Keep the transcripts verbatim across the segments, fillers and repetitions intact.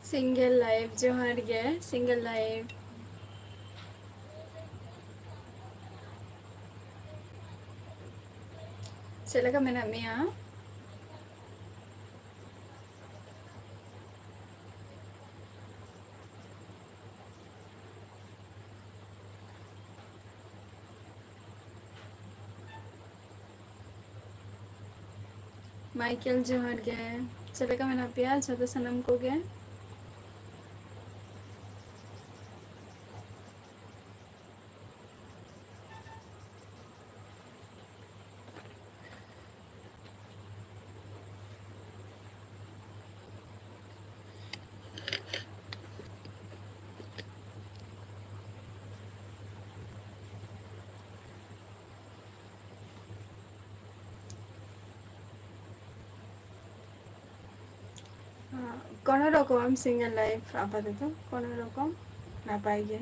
Single life, ᱡᱚᱦᱟᱨ ᱜᱮ, single life᱾ ᱪᱮᱫ ᱞᱮᱠᱟ ᱢᱮᱱᱟᱜ ᱢᱮᱭᱟ? ᱢᱟᱭᱠᱮᱞ, ᱡᱚᱦᱟᱨ ᱜᱮ᱾ ᱪᱮᱫ ᱞᱮᱠᱟ ᱢᱮᱱᱟᱜ ᱯᱮᱭᱟ ᱡᱷᱚᱛᱚ ᱥᱟᱱᱟᱢ ᱠᱚᱜᱮ? ᱠᱳᱱᱳ ᱨᱚᱠᱚᱢ single life ᱟᱯᱟᱛᱚᱛᱚ, ᱠᱳᱱᱳ ᱨᱚᱠᱚᱢ ᱱᱟᱯᱟᱭ ᱜᱮ᱾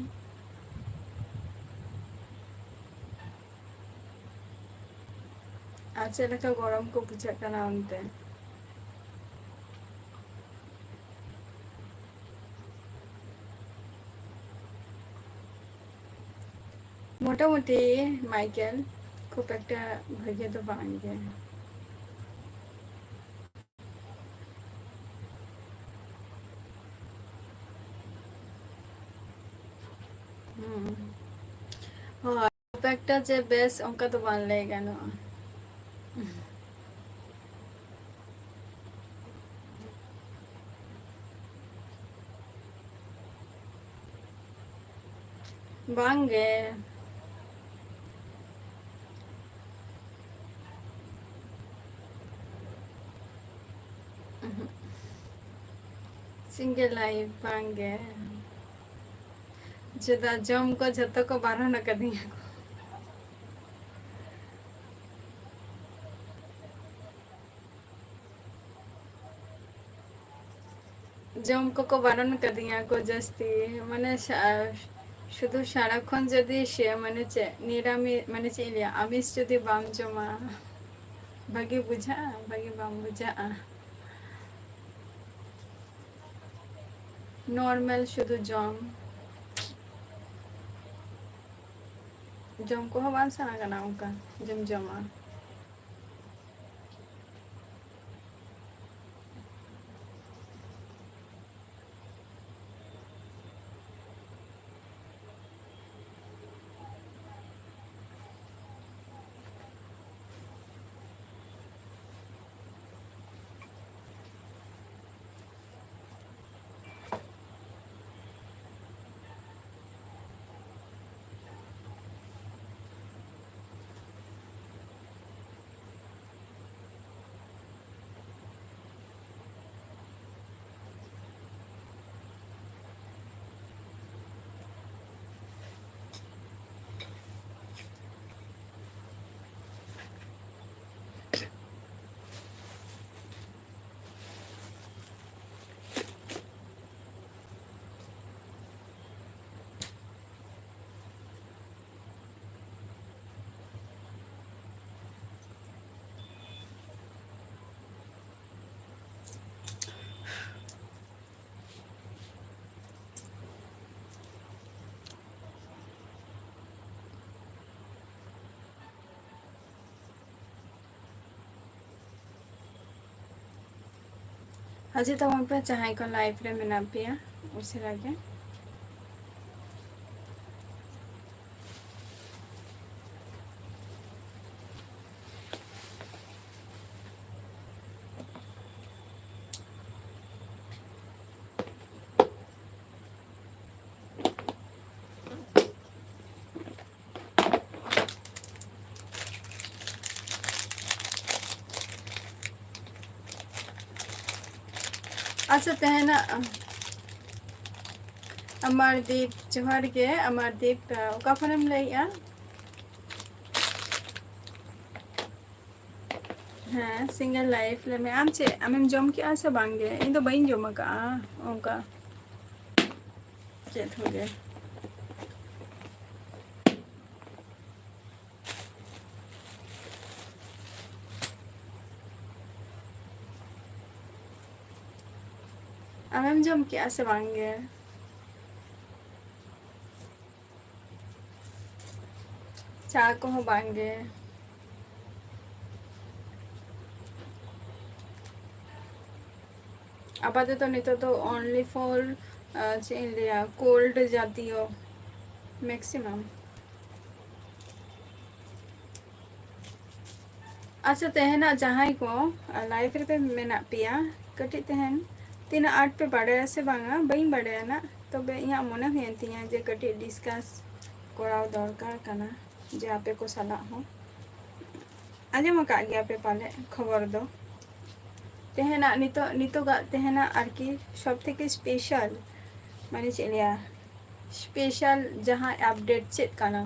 ᱟᱨ ᱪᱮᱫ ᱞᱮᱠᱟ ᱜᱚᱨᱚᱢ ᱠᱚ ᱵᱩᱡᱷᱟᱹᱜ ᱠᱟᱱᱟ ᱚᱱᱛᱮ? ᱢᱚᱴᱟᱢᱩᱴᱤ ᱢᱟᱭᱠᱮᱞ, ᱠᱷᱩᱵ ᱮᱠᱴᱟ ᱵᱷᱟᱜᱮ ᱫᱚ ᱵᱟᱝ ᱜᱮ᱾ ᱦᱩᱸ᱾ ᱦᱳᱭ, ᱠᱷᱩᱵ ᱮᱠᱴᱟ ᱡᱮ ᱵᱮᱥ ᱚᱱᱠᱟ ᱫᱚ ᱵᱟᱝ ᱞᱟᱹᱭ ᱜᱟᱱᱚᱜᱼᱟ᱾ ᱵᱟᱝ ᱜᱮ᱾ ᱩᱦᱩᱸᱜ᱾ Single life ᱵᱟᱝ ᱜᱮ᱾ ᱪᱮᱫᱟᱜ ᱡᱚᱢ ᱠᱚ ᱡᱷᱚᱛᱚ ᱠᱚ ᱵᱟᱨᱚᱱ ᱟᱠᱟᱫᱤᱧᱟ ᱠᱚ᱾ ᱡᱚᱢ ᱠᱚᱠᱚ ᱵᱟᱨᱚᱱ ᱠᱟᱫᱤᱧᱟ ᱠᱚ ᱡᱟᱹᱥᱛᱤ, ᱢᱟᱱᱮ ᱥᱟ-, ᱥᱩᱫᱷᱩ ᱥᱟᱨᱟᱠᱷᱚᱱ ᱡᱩᱫᱤ ᱥᱮ, ᱢᱟᱱᱮ ᱪᱮᱫ, ᱱᱤᱨᱟᱢᱤ-, ᱢᱟᱱᱮ ᱪᱮᱫ ᱤᱧ ᱞᱟᱹᱭᱟ, ᱟᱢᱤᱥ ᱡᱩᱫᱤ ᱵᱟᱢ ᱡᱚᱢᱟ, ᱵᱷᱟᱜᱮ ᱵᱩᱡᱷᱟᱹᱜᱼᱟ? ᱵᱷᱟᱜᱮ ᱵᱟᱝ ᱵᱩᱡᱷᱟᱹᱜᱼᱟ᱾ ᱱᱚᱨᱢᱟᱞ ᱥᱩᱫᱷᱩ ᱡᱚᱢ᱾ ᱡᱚᱢ ᱠᱚᱦᱚᱸ ᱵᱟᱝ ᱥᱟᱱᱟ ᱠᱟᱱᱟ ᱚᱱᱠᱟ ᱡᱚᱢ ᱡᱚᱢᱟ᱾ ᱦᱟᱡᱩᱜ ᱛᱟᱵᱚᱱ ᱯᱮ ᱡᱟᱦᱟᱸᱭ ᱠᱚ ᱞᱟᱭᱤᱵᱷ ᱨᱮ ᱢᱮᱱᱟᱜ ᱯᱮᱭᱟ ᱩᱥᱟᱹᱨᱟ ᱜᱮ᱾ ᱟᱪᱪᱷᱟ, ᱛᱮᱦᱮᱧᱟᱜ ᱟᱢᱟᱨᱫᱤᱯ, ᱡᱚᱦᱟᱨ ᱜᱮ ᱟᱢᱟᱨᱫᱤᱯ, ᱚᱠᱟ ᱠᱷᱚᱱᱮᱢ ᱞᱟᱹᱭᱮᱜᱼᱟ? ᱦᱮᱸ, ᱥᱤᱝᱜᱮᱞ ᱞᱟᱭᱤᱯᱷ ᱞᱟᱹᱭ ᱢᱮ᱾ ᱟᱢ ᱪᱮᱫ, ᱟᱢᱮᱢ ᱡᱚᱢ ᱠᱮᱜᱼᱟ ᱥᱮ ᱵᱟᱝ ᱜᱮ? ᱤᱧ ᱫᱚ ᱵᱟᱹᱧ ᱡᱚᱢ ᱟᱠᱟᱜᱼᱟ ᱚᱱᱠᱟ ᱪᱮᱫ ᱦᱚᱸ ᱜᱮ᱾ ᱟᱢᱮᱢ ᱡᱚᱢ ᱠᱮᱜᱼᱟ ᱥᱮ ᱵᱟᱝ ᱜᱮ? ᱪᱟ ᱠᱚᱦᱚᱸ ᱵᱟᱝ ᱜᱮ᱾ ᱟᱯᱟᱛᱚᱛᱚ ᱱᱤᱛᱚᱜ ᱫᱚ only for, ᱟᱸ, ᱪᱮᱫ ᱤᱧ ᱞᱟᱹᱭᱟ, cold ᱡᱟᱛᱤᱭᱚ maximum᱾ ᱟᱪᱪᱷᱟ, ᱛᱮᱦᱮᱧᱟᱜ ᱡᱟᱦᱟᱸᱭ ᱠᱚ, ᱟᱸ, live ᱨᱮᱯᱮ ᱢᱮᱱᱟᱜ ᱯᱮᱭᱟ, ᱠᱟᱹᱴᱤᱡ ᱛᱮᱦᱮᱧ ᱛᱤᱱᱟᱹᱜ ᱟᱸᱴ ᱯᱮ ᱵᱟᱲᱟᱭᱟ ᱥᱮ ᱵᱟᱝᱟ, ᱵᱟᱹᱧ ᱵᱟᱲᱟᱭᱟ ᱱᱟᱜ, ᱛᱚᱵᱮ ᱤᱧᱟᱹᱜ ᱢᱚᱱᱮ ᱦᱩᱭᱮᱱ ᱛᱤᱧᱟᱹ ᱡᱮ ᱠᱟᱹᱴᱤᱡ discuss ᱠᱚᱨᱟᱣ ᱫᱚᱨᱠᱟᱨ ᱠᱟᱱᱟ, ᱡᱮ ᱟᱯᱮ ᱠᱚ ᱥᱟᱞᱟᱜ ᱦᱚᱸ᱾ ᱟᱸᱡᱚᱢ ᱟᱠᱟᱫ ᱜᱮᱭᱟ ᱯᱮ ᱯᱟᱞᱮ ᱠᱷᱚᱵᱚᱨ ᱫᱚ᱾ ᱛᱮᱦᱮᱧᱟᱜ ᱱᱤᱛᱚᱜ, ᱱᱤᱛᱚᱜᱟᱜ ᱛᱮᱦᱮᱧᱟᱜ ᱟᱨᱠᱤ ᱥᱚᱵ ᱛᱷᱮᱠᱮ special, ᱢᱟᱱᱮ ᱪᱮᱫ ᱞᱟᱹᱭᱟ, special ᱡᱟᱦᱟᱸ update ᱪᱮᱫ ᱠᱟᱱᱟ?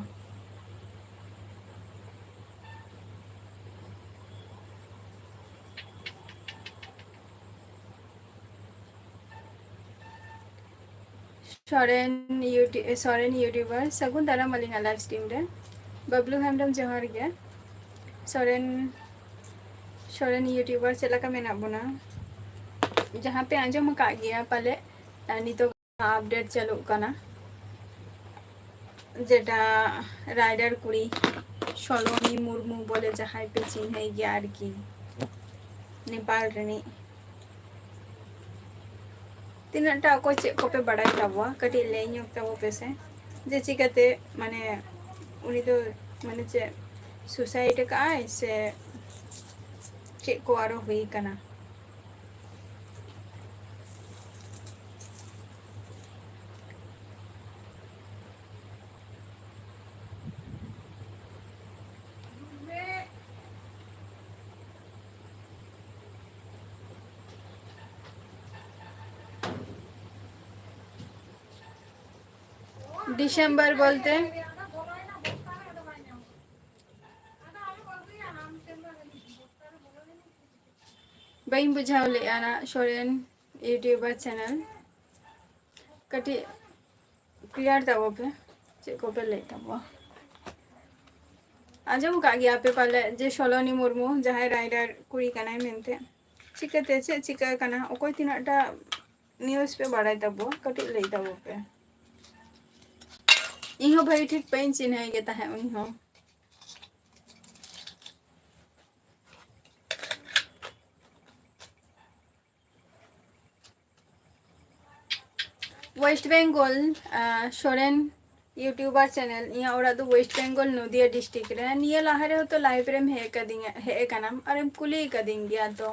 ᱥᱚᱨᱮᱱ YouTube, ᱥᱚᱨᱮᱱ YouTuber, ᱥᱟᱹᱜᱩᱱ ᱫᱟᱨᱟᱢ ᱟᱹᱞᱤᱧᱟᱜ live stream ᱨᱮ᱾ ᱵᱟᱵᱞᱩ ᱦᱮᱢᱵᱨᱚᱢ, ᱡᱚᱦᱟᱨ ᱜᱮ᱾ ᱥᱚᱨᱮᱱ, ᱥᱚᱨᱮᱱ YouTuber, ᱪᱮᱫ ᱞᱮᱠᱟ ᱢᱮᱱᱟᱜ ᱵᱚᱱᱟ? ᱡᱟᱦᱟᱸ ᱯᱮ ᱟᱸᱡᱚᱢ ᱟᱠᱟᱫ ᱜᱮᱭᱟ ᱯᱟᱞᱮ, ᱟᱨ ᱱᱤᱛᱚᱜ update ᱪᱟᱹᱞᱩᱜ ᱠᱟᱱᱟ, ᱡᱮᱴᱟ ᱨᱟᱭᱰᱟᱨ ᱠᱩᱲᱤ ᱥᱚᱞᱚᱱᱤ ᱢᱩᱨᱢᱩ ᱵᱚᱞᱮ ᱡᱟᱦᱟᱸᱭ ᱯᱮ ᱪᱤᱱᱦᱟᱹᱭ ᱜᱮᱭᱟ ᱟᱨᱠᱤ, ᱱᱮᱯᱟᱞ ᱨᱤᱱᱤᱡ᱾ ᱛᱤᱱᱟᱹᱜ ᱴᱟ ᱚᱠᱚᱭ ᱪᱮᱫ ᱠᱚᱯᱮ ᱵᱟᱲᱟᱭ ᱛᱟᱵᱚᱣᱟ, ᱠᱟᱹᱴᱤᱡ ᱞᱟᱹᱭ ᱧᱚᱜ ᱛᱟᱵᱚ ᱯᱮ ᱥᱮ, ᱡᱮ ᱪᱤᱠᱟᱹᱛᱮ, ᱢᱟᱱᱮ, ᱩᱱᱤ ᱫᱚ, ᱢᱟᱱᱮ, ᱪᱮᱫ suicide ᱟᱠᱟᱫ ᱟᱭ ᱥᱮ ᱪᱮᱫ ᱠᱚ ᱟᱨᱚ ᱦᱩᱭ ᱠᱟᱱᱟ? ᱰᱤᱥᱮᱢᱵᱚᱨ ᱵᱚᱞᱛᱮ ᱵᱟᱹᱧ ᱵᱩᱡᱷᱟᱹᱣ ᱞᱮᱫᱼᱟ ᱱᱟᱜ ᱥᱚᱨᱮᱱ YouTuber channel᱾ ᱠᱟᱹᱴᱤᱡ clear ᱛᱟᱵᱚ ᱯᱮ, ᱪᱮᱫ ᱠᱚᱯᱮ ᱞᱟᱹᱭᱮᱫ ᱛᱟᱵᱚᱣᱟ? ᱟᱸᱡᱚᱢ ᱟᱠᱟᱫ ᱜᱮᱭᱟ ᱯᱮ ᱯᱟᱞᱮ ᱡᱮ ᱥᱚᱞᱚᱱᱤ ᱢᱩᱨᱢᱩ ᱡᱟᱦᱟᱸᱭ ᱨᱟᱭᱰᱟᱨ ᱠᱩᱲᱤ ᱠᱟᱱᱟᱭ ᱢᱮᱱᱛᱮ, ᱪᱤᱠᱟᱹᱛᱮ ᱪᱮᱫ ᱪᱤᱠᱟᱹ ᱟᱠᱟᱱᱟ, ᱚᱠᱚᱭ ᱛᱤᱱᱟᱹᱜ ᱴᱟ news ᱯᱮ ᱵᱟᱲᱟᱭ ᱛᱟᱵᱚ, ᱠᱟᱹᱴᱤᱡ ᱞᱟᱹᱭ ᱛᱟᱵᱚ ᱯᱮ᱾ ᱤᱧ ᱦᱚᱸ ᱵᱷᱟᱹᱜᱤ ᱴᱷᱤᱠ ᱵᱟᱹᱧ ᱪᱤᱱᱦᱟᱹᱭ ᱜᱮ ᱛᱟᱦᱮᱸᱫ ᱩᱱᱤ ᱦᱚᱸ᱾ West Bengal, ᱟᱸ, ᱥᱚᱨᱮᱱ YouTuber channel, ᱤᱧᱟᱹᱜ ᱚᱲᱟᱜ ᱫᱚ West Bengal, ᱱᱚᱫᱤᱭᱟ district ᱨᱮ᱾ ᱱᱤᱭᱟᱹ ᱞᱟᱦᱟ ᱨᱮᱦᱚᱸ ᱛᱚ live ᱨᱮᱢ ᱦᱮᱡ ᱠᱟᱫᱤᱧᱟ, ᱦᱮᱡ ᱟᱠᱟᱱᱟᱢ ᱟᱨᱮᱢ ᱠᱩᱞᱤ ᱠᱟᱫᱤᱧ ᱜᱮᱭᱟ ᱛᱚ᱾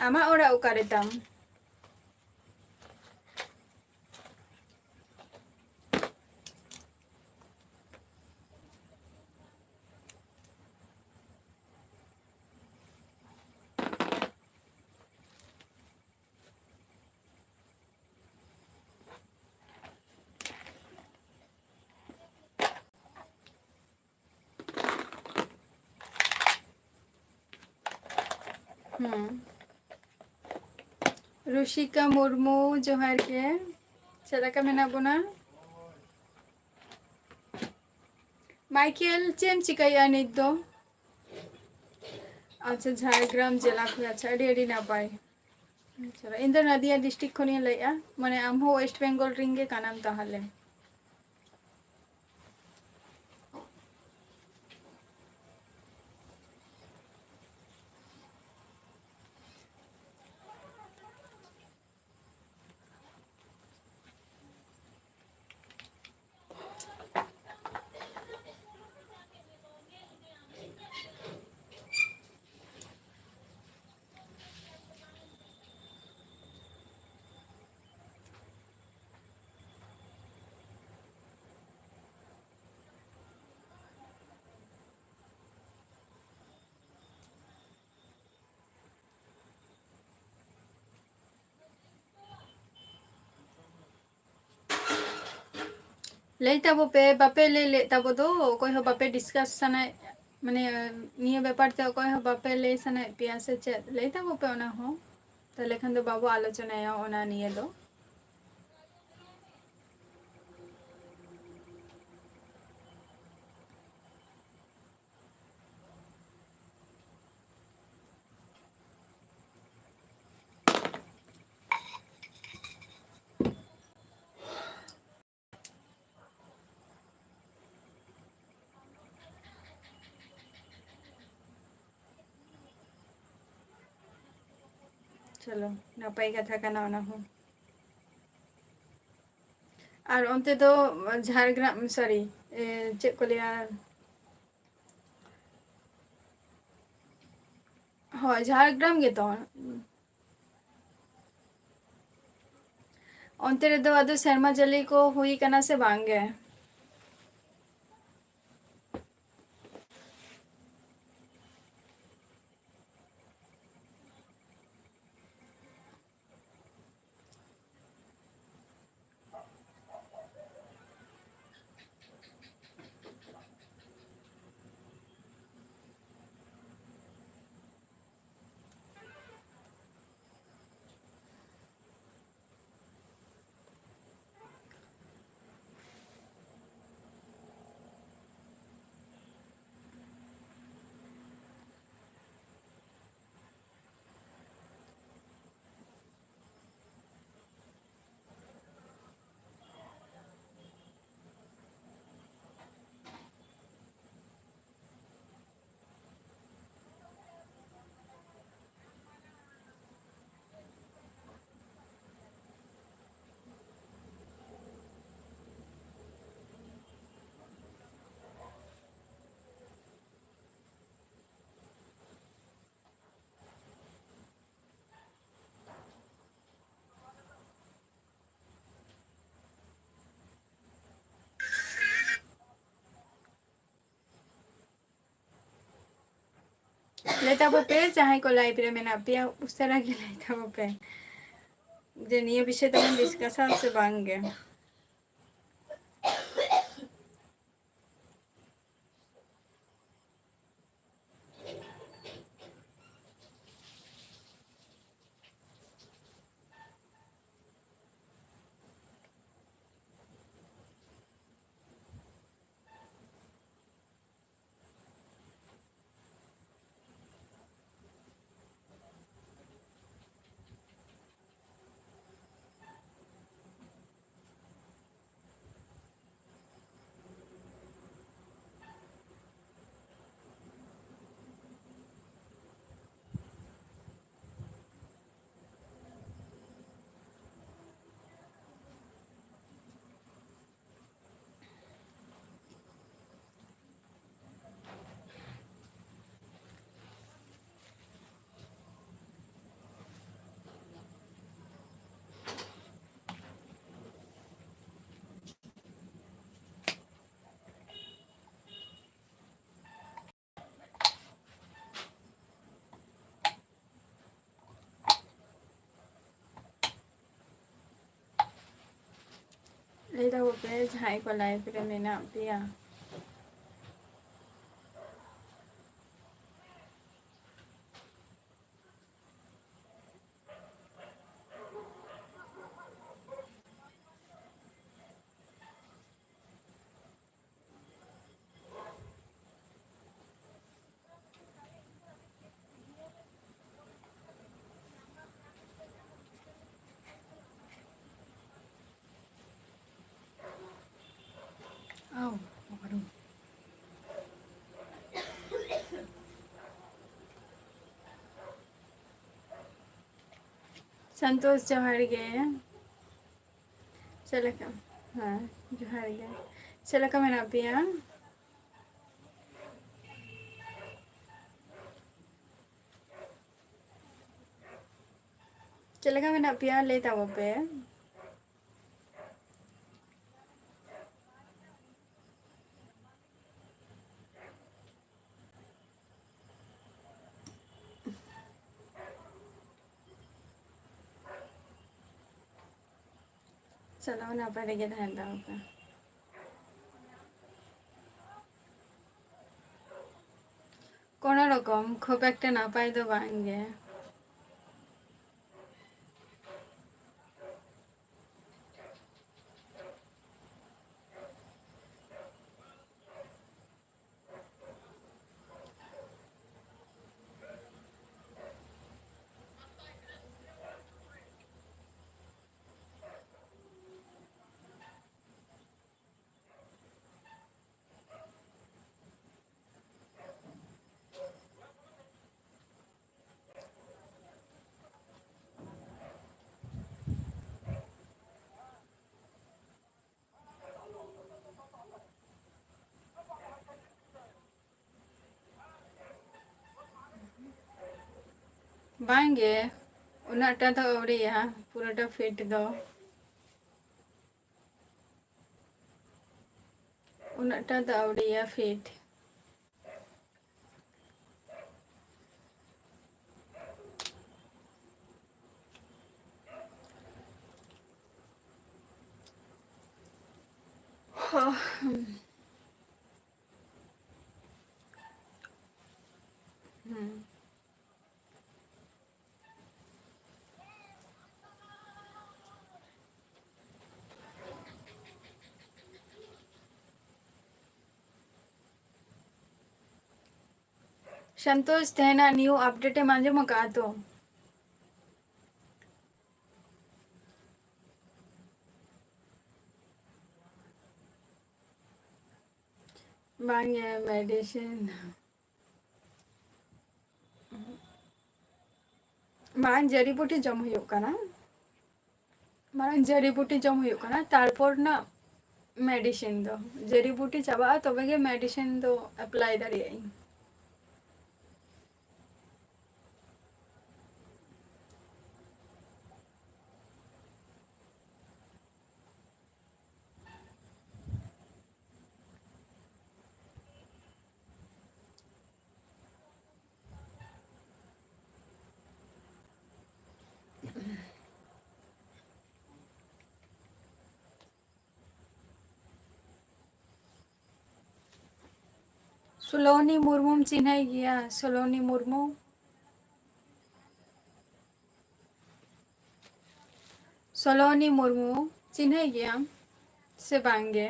ᱟᱢᱟᱜ ᱚᱲᱟᱜ ᱚᱠᱟᱨᱮ ᱛᱟᱢ? ᱦᱩᱸ᱾ ᱨᱩᱥᱤᱠᱟ ᱢᱩᱨᱢᱩ, ᱡᱚᱦᱟᱨ ᱜᱮ᱾ ᱪᱮᱫ ᱞᱮᱠᱟ ᱢᱮᱱᱟᱜ ᱵᱚᱱᱟ? ᱢᱟᱭᱠᱮᱞ, ᱪᱮᱫ ᱮᱢ ᱪᱤᱠᱟᱹᱭᱮᱫᱼᱟ ᱱᱤᱛ ᱫᱚ? ᱟᱪᱪᱷᱟ, ᱡᱷᱟᱲᱜᱨᱟᱢ ᱡᱮᱞᱟ ᱠᱷᱚᱱ᱾ ᱟᱪᱪᱷᱟ, ᱟᱹᱰᱤ ᱟᱹᱰᱤ ᱱᱟᱯᱟᱭ᱾ ᱟᱪᱪᱷᱟ, ᱤᱧ ᱫᱚ ᱱᱟᱫᱤᱭᱟ district ᱠᱷᱚᱱᱤᱧ ᱞᱟᱹᱭᱮᱫᱼᱟ, ᱢᱟᱱᱮ ᱟᱢ ᱦᱚᱸ West Bengal ᱨᱮᱱ ᱜᱮ ᱠᱟᱱᱟᱢ ᱛᱟᱦᱚᱞᱮ᱾ ᱞᱟᱹᱭ ᱛᱟᱵᱚ ᱯᱮ, ᱵᱟᱯᱮ ᱞᱟᱹᱭ ᱞᱮᱫ ᱛᱟᱵᱚ ᱫᱚ, ᱚᱠᱚᱭ ᱦᱚᱸ ᱵᱟᱯᱮ discuss ᱥᱟᱱᱟᱭᱮᱫ, ᱢᱟᱱᱮ, ᱱᱤᱭᱟᱹ ᱵᱮᱯᱟᱨ ᱛᱮ ᱚᱠᱚᱭ ᱦᱚᱸ ᱵᱟᱯᱮ ᱞᱟᱹᱭ ᱥᱟᱱᱟᱭᱮᱫ ᱯᱮᱭᱟ ᱥᱮ ᱪᱮᱫ? ᱞᱟᱹᱭ ᱛᱟᱵᱚ ᱯᱮ ᱚᱱᱟ ᱦᱚᱸ, ᱛᱟᱦᱞᱮ ᱠᱷᱟᱱ ᱫᱚ ᱵᱟᱵᱚ ᱟᱞᱳᱪᱚᱱᱟᱭᱟ ᱚᱱᱟ ᱱᱤᱭᱟᱹ ᱫᱚ᱾ ᱪᱚᱞᱚ, ᱱᱟᱯᱟᱭ ᱠᱟᱛᱷᱟ ᱠᱟᱱᱟ ᱚᱱᱟ ᱦᱚᱸ᱾ ᱟᱨ ᱚᱱᱛᱮ ᱫᱚ ᱡᱷᱟᱲᱜᱨᱟᱢ, sorry, ᱮ, ᱪᱮᱫ ᱠᱚ ᱞᱟᱹᱭᱟ? ᱦᱳᱭ, ᱡᱷᱟᱲᱜᱨᱟᱢ ᱜᱮᱛᱚ᱾ ᱚᱱᱛᱮ ᱨᱮᱫᱚ ᱟᱫᱚ ᱥᱮᱨᱢᱟ ᱡᱟᱹᱲᱤ ᱠᱚ ᱦᱩᱭ ᱠᱟᱱᱟ ᱥᱮ ᱵᱟᱝ ᱜᱮ? ᱞᱟᱹᱭ ᱛᱟᱵᱚ ᱯᱮ, ᱡᱟᱦᱟᱸᱭ ᱠᱚ live ᱨᱮ ᱢᱮᱱᱟᱜ ᱯᱮᱭᱟ, ᱩᱥᱟᱹᱨᱟ ᱜᱮ ᱞᱟᱹᱭ ᱛᱟᱵᱚ ᱯᱮ ᱡᱮ ᱱᱤᱭᱟᱹ ᱵᱤᱥᱚᱭ ᱛᱮᱵᱚᱱ discussᱟ ᱥᱮ ᱵᱟᱝ ᱜᱮ᱾ ᱞᱟᱹᱭ ᱛᱟᱵᱚ ᱯᱮ ᱡᱟᱦᱟᱸᱭ ᱠᱚ live ᱨᱮ ᱢᱮᱱᱟᱜ ᱯᱮᱭᱟ᱾ ᱟᱣ, ᱵᱟᱵᱟᱨᱮ᱾ ᱥᱚᱱᱛᱳᱥ, ᱡᱚᱦᱟᱨ ᱜᱮ᱾ ᱪᱮᱫ ᱞᱮᱠᱟ? ᱦᱮᱸ, ᱡᱚᱦᱟᱨ ᱜᱮ᱾ ᱪᱮᱫ ᱞᱮᱠᱟ ᱢᱮᱱᱟᱜ ᱯᱮᱭᱟ? ᱪᱮᱫ ᱞᱮᱠᱟ ᱢᱮᱱᱟᱜ ᱯᱮᱭᱟ? ᱞᱟᱹᱭ ᱛᱟᱵᱚ ᱯᱮ᱾ ᱪᱟᱞᱟᱣ ᱱᱟᱯᱟᱭ ᱨᱮᱜᱮ ᱛᱟᱦᱮᱱ ᱛᱟᱵᱚ ᱯᱮ᱾ ᱠᱳᱱᱳ ᱨᱚᱠᱚᱢ, ᱠᱷᱩᱵ ᱮᱠᱴᱟ ᱱᱟᱯᱟᱭ ᱫᱚ ᱵᱟᱝ ᱜᱮ᱾ ᱵᱟᱝ ᱜᱮ, ᱩᱱᱟᱹᱜ ᱴᱟ ᱫᱚ ᱟᱹᱣᱨᱤᱭᱟ, ᱯᱩᱨᱟᱹᱴᱟ fit ᱫᱚ᱾ ᱩᱱᱟᱹᱜ ᱴᱟ ᱫᱚ ᱟᱹᱣᱨᱤᱭᱟ fit᱾ ᱦᱚᱸ᱾ ᱦᱩᱸ᱾ ᱥᱚᱱᱛᱳᱥ, ᱛᱮᱦᱮᱧᱟᱜ new update ᱮᱢ ᱟᱸᱡᱚᱢ ᱟᱠᱟᱫᱼᱟ ᱛᱚ? ᱵᱟᱝ ᱮ, medicine᱾ ᱢᱟᱲᱟᱝ ᱡᱟᱹᱲᱤ ᱵᱩᱴᱤ ᱡᱚᱢ ᱦᱩᱭᱩᱜ ᱠᱟᱱᱟ, ᱢᱟᱲᱟᱝ ᱡᱟᱹᱲᱤ ᱵᱩᱴᱤ ᱡᱚᱢ ᱦᱩᱭᱩᱜ ᱠᱟᱱᱟ, ᱛᱟᱨᱯᱚᱨ ᱱᱟ medicine ᱫᱚ᱾ ᱡᱟᱹᱲᱤ ᱵᱩᱴᱤ ᱪᱟᱵᱟᱜᱼᱟ, ᱛᱚᱵᱮ ᱜᱮ medicine ᱫᱚ apply ᱫᱟᱲᱮᱭᱟᱜ ᱟᱹᱧ᱾ ᱥᱳᱞᱳᱱᱤ ᱢᱩᱨᱢᱩᱢ ᱪᱤᱱᱦᱟᱹᱭ ᱜᱮᱭᱟ? ᱥᱳᱞᱳᱱᱤ ᱢᱩᱨᱢᱩ, ᱥᱳᱞᱳᱱᱤ ᱢᱩᱨᱢᱩ ᱪᱤᱱᱦᱟᱹᱭ ᱜᱮᱭᱟᱢ ᱥᱮ ᱵᱟᱝ ᱜᱮ?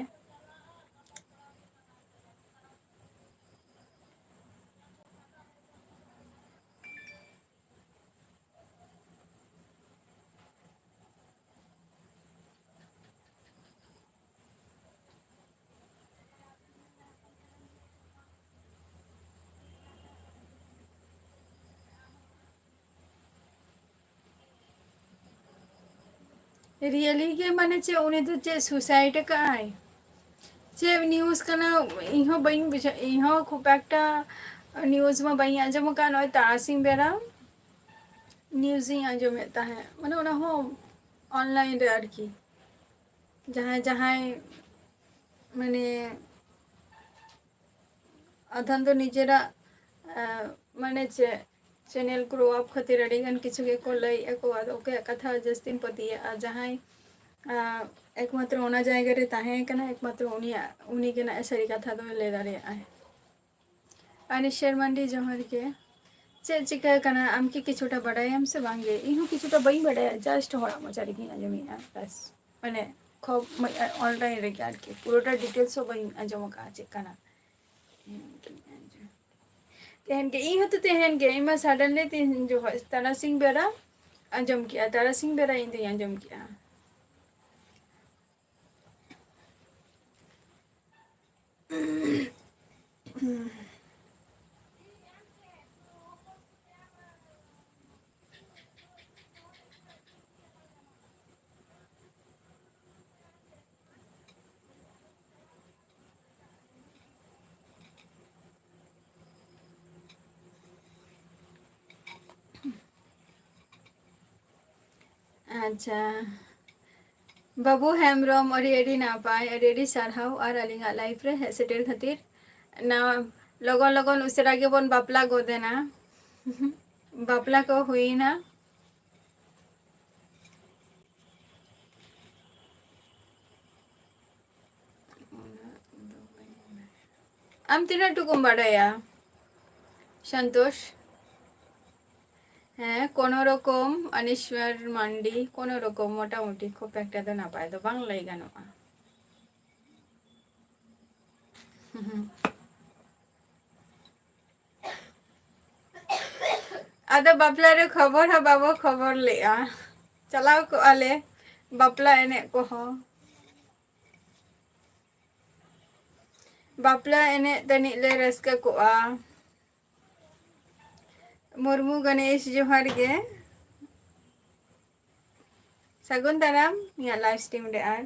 Really ᱜᱮ? ᱢᱟᱱᱮ ᱪᱮᱫ, ᱩᱱᱤ ᱫᱚ ᱪᱮᱫ suicide ᱟᱠᱟᱫᱼᱟᱭ? ᱪᱮᱫ news ᱠᱟᱱᱟ? ᱤᱧ ᱦᱚᱸ ᱵᱟᱹᱧ ᱵᱩᱡᱷᱟᱹᱣ, ᱤᱧ ᱦᱚᱸ ᱠᱷᱩᱵ ᱮᱠᱴᱟ news ᱢᱟ ᱵᱟᱹᱧ ᱟᱸᱡᱚᱢ ᱟᱠᱟᱫ, ᱱᱚᱜᱼᱚᱭ ᱛᱟᱨᱟᱥᱤᱧ ᱵᱮᱲᱟ news ᱤᱧ ᱟᱸᱡᱚᱢᱮᱫ ᱛᱟᱦᱮᱸᱫ, ᱢᱟᱱᱮ ᱚᱱᱟ ᱦᱚᱸ online ᱨᱮ ᱟᱨᱠᱤ᱾ ᱡᱟᱦᱟᱸᱭ ᱡᱟᱦᱟᱸᱭ ᱢᱟᱱᱮ ᱟᱫᱷᱟᱱ ᱫᱚ ᱱᱤᱡᱮᱨᱟᱜ, ᱟᱸ, ᱢᱟᱱᱮ ᱪᱮᱫ, channel grow up ᱠᱷᱟᱹᱛᱤᱨ ᱟᱹᱰᱤ ᱜᱟᱱ ᱠᱤᱪᱷᱩ ᱜᱮᱠᱚ ᱞᱟᱹᱭᱮᱫᱼᱟ ᱠᱚ, ᱟᱫᱚ ᱚᱠᱚᱭᱟᱜ ᱠᱟᱛᱷᱟ ᱡᱟᱹᱥᱛᱤᱢ ᱯᱟᱹᱛᱭᱟᱹᱜᱼᱟ? ᱡᱟᱦᱟᱸᱭ ᱟᱨ ᱮᱠᱢᱟᱛᱨᱚ ᱚᱱᱟ ᱡᱟᱭᱜᱟ ᱨᱮ ᱛᱟᱦᱮᱸ ᱠᱟᱱᱟ, ᱮᱠᱢᱟᱛᱨᱚ ᱩᱱᱤᱭᱟᱜ, ᱩᱱᱤ ᱜᱮ ᱱᱟᱜ ᱥᱟᱹᱨᱤ ᱠᱟᱛᱷᱟ ᱫᱚᱭ ᱞᱟᱹᱭ ᱫᱟᱲᱮᱭᱟᱜᱼᱟᱭ᱾ ᱟᱱᱤᱥᱮᱨ ᱢᱟᱱᱰᱤ, ᱡᱚᱦᱟᱨ ᱜᱮ᱾ ᱪᱮᱫ ᱪᱤᱠᱟᱹ ᱠᱟᱱᱟ? ᱟᱢ ᱠᱤ ᱠᱤᱪᱷᱩᱴᱟ ᱵᱟᱰᱟᱭᱟᱢ ᱥᱮ ᱵᱟᱝ ᱜᱮ? ᱤᱧ ᱦᱚᱸ ᱠᱤᱪᱷᱩᱴᱟ ᱵᱟᱹᱧ ᱵᱟᱰᱟᱭᱟ, just ᱦᱚᱲᱟᱜ ᱢᱚᱪᱟ ᱨᱮᱜᱮᱧ ᱟᱸᱡᱚᱢᱮᱜᱼᱟ, ᱵᱟᱥ᱾ ᱢᱟᱱᱮ ᱠᱷᱚᱵ-, ᱢᱟ-, online ᱨᱮᱜᱮ ᱟᱨᱠᱤ, ᱯᱩᱨᱟᱹᱴᱟ details ᱦᱚᱸ ᱵᱟᱹᱧ ᱟᱸᱡᱚᱢ ᱟᱠᱟᱫᱼᱟ ᱪᱮᱫ ᱠᱟᱱᱟ᱾ ᱛᱮᱦᱮᱧ ᱜᱮ, ᱤᱧ ᱦᱚᱸᱛᱚ ᱛᱮᱦᱮᱧ ᱜᱮ, ᱤᱧ ᱢᱟ suddenly ᱛᱮᱦᱮᱧ ᱡᱚᱦᱚᱜ ᱛᱟᱨᱟᱥᱤᱧ ᱵᱮᱲᱟ ᱟᱸᱡᱚᱢ ᱠᱮᱜᱼᱟ, ᱛᱟᱨᱟᱥᱤᱧ ᱵᱮᱲᱟ ᱤᱧ ᱫᱚᱧ ᱟᱸᱡᱚᱢ ᱠᱮᱜᱼᱟ᱾ ᱟᱪᱪᱷᱟ, ᱵᱟᱹᱵᱩ ᱦᱮᱢᱵᱨᱚᱢ, ᱟᱹᱰᱤ ᱟᱹᱰᱤ ᱱᱟᱯᱟᱭ, ᱟᱹᱰᱤ ᱟᱹᱰᱤ ᱥᱟᱨᱦᱟᱣ ᱟᱨ ᱟᱹᱞᱤᱧᱟᱜ live ᱨᱮ ᱦᱮᱡ ᱥᱮᱴᱮᱨ ᱠᱷᱟᱹᱛᱤᱨ᱾ ᱱᱟᱣᱟ, ᱞᱚᱜᱚᱱ ᱞᱚᱜᱚᱱ ᱩᱥᱟᱹᱨᱟ ᱜᱮᱵᱚᱱ ᱵᱟᱯᱞᱟ ᱜᱚᱫ ᱮᱱᱟ᱾ ᱵᱟᱯᱞᱟ ᱠᱚ ᱦᱩᱭᱮᱱᱟ᱾ ᱟᱢ ᱛᱤᱱᱟᱹᱜ ᱴᱩᱠᱩᱢ ᱵᱟᱰᱟᱭᱟ, ᱥᱚᱱᱛᱳᱥ? ᱦᱮᱸ, ᱠᱳᱱᱳ ᱨᱚᱠᱚᱢ, ᱟᱱᱤᱥᱣᱟᱨ ᱢᱟᱱᱰᱤ, ᱠᱳᱱᱳ ᱨᱚᱠᱚᱢ, ᱢᱚᱴᱟᱢᱩᱴᱤ, ᱠᱷᱩᱵ ᱮᱠᱴᱟ ᱫᱚ ᱱᱟᱯᱟᱭ ᱫᱚ ᱵᱟᱝ ᱞᱟᱹᱭ ᱜᱟᱱᱚᱜᱼᱟ᱾ ᱟᱫᱚ ᱵᱟᱯᱞᱟ ᱨᱮ ᱠᱷᱚᱵᱚᱨ ᱦᱚᱸ ᱵᱟᱵᱚ ᱠᱷᱚᱵᱚᱨ ᱞᱮᱜᱼᱟ, ᱪᱟᱞᱟᱣ ᱠᱚᱜᱼᱟ ᱞᱮ ᱵᱟᱯᱞᱟ ᱮᱱᱮᱡ ᱠᱚᱦᱚᱸ᱾ ᱵᱟᱯᱞᱟ ᱮᱱᱮᱡ ᱛᱟᱹᱱᱤᱡ ᱞᱮ ᱨᱟᱹᱥᱠᱟᱹ ᱠᱚᱜᱼᱟ᱾ ᱢᱩᱨᱢᱩ ᱜᱚᱱᱮᱥ, ᱡᱚᱦᱟᱨ ᱜᱮ, ᱥᱟᱹᱜᱩᱱ ᱫᱟᱨᱟᱢ ᱤᱧᱟᱹᱜ live stream ᱨᱮ᱾ ᱟᱨ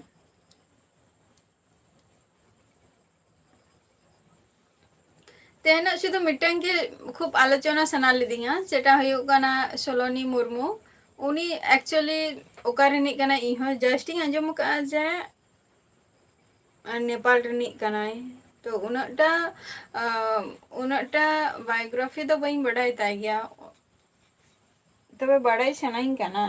ᱛᱮᱦᱮᱧᱟᱜ ᱥᱩᱫᱷᱩ ᱢᱤᱫᱴᱟᱝ ᱜᱮ ᱠᱷᱩᱵ ᱟᱞᱳᱪᱚᱱᱟ ᱥᱟᱱᱟ ᱞᱤᱫᱤᱧᱟ, ᱡᱮᱴᱟ ᱦᱩᱭᱩᱜ ᱠᱟᱱᱟ ᱥᱚᱞᱚᱱᱤ ᱢᱩᱨᱢᱩ᱾ ᱩᱱᱤ actually ᱚᱠᱟ ᱨᱤᱱᱤᱡ ᱠᱟᱱᱟᱭ? ᱤᱧ ᱦᱚᱸ just ᱤᱧ ᱟᱸᱡᱚᱢ ᱟᱠᱟᱫᱼᱟ ᱡᱮ ᱟᱨ ᱱᱮᱯᱟᱞ ᱨᱤᱱᱤᱡ ᱠᱟᱱᱟᱭ᱾ ᱛᱚ ᱩᱱᱟᱹᱜᱴᱟ, ᱟᱸ, ᱩᱱᱟᱹᱜᱴᱟ biography ᱫᱚ ᱵᱟᱹᱧ ᱵᱟᱰᱟᱭ ᱛᱟᱭ ᱜᱮᱭᱟ, ᱛᱚᱵᱮ ᱵᱟᱰᱟᱭ ᱥᱟᱱᱟᱧ ᱠᱟᱱᱟ᱾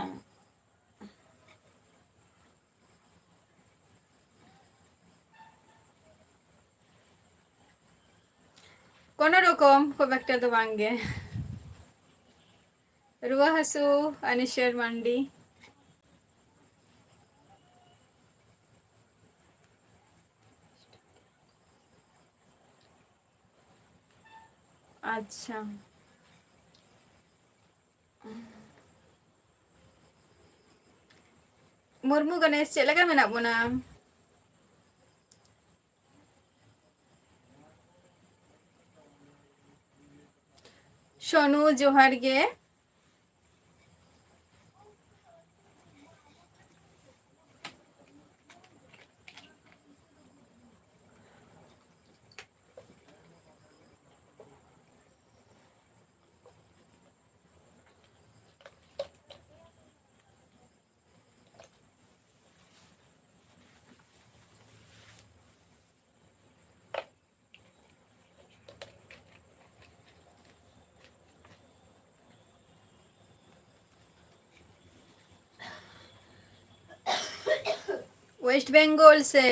ᱠᱳᱱᱳ ᱨᱚᱠᱚᱢ, ᱠᱷᱩᱵ ᱮᱠᱴᱟ ᱫᱚ ᱵᱟᱝ ᱜᱮ᱾ ᱨᱩᱣᱟᱹ ᱦᱟᱹᱥᱩ, ᱟᱱᱤᱥᱮᱨ ᱢᱟᱱᱰᱤ᱾ ᱟᱪᱪᱷᱟ᱾ ᱢᱩᱨᱢᱩ ᱜᱚᱱᱮᱥ, ᱪᱮᱫ ᱞᱮᱠᱟ ᱢᱮᱱᱟᱜ ᱵᱚᱱᱟ? ᱥᱳᱱᱩ, ᱡᱚᱦᱟᱨ ᱜᱮ᱾ ᱳᱭᱮᱥᱴ ᱵᱮᱝᱜᱚᱞ ᱥᱮ?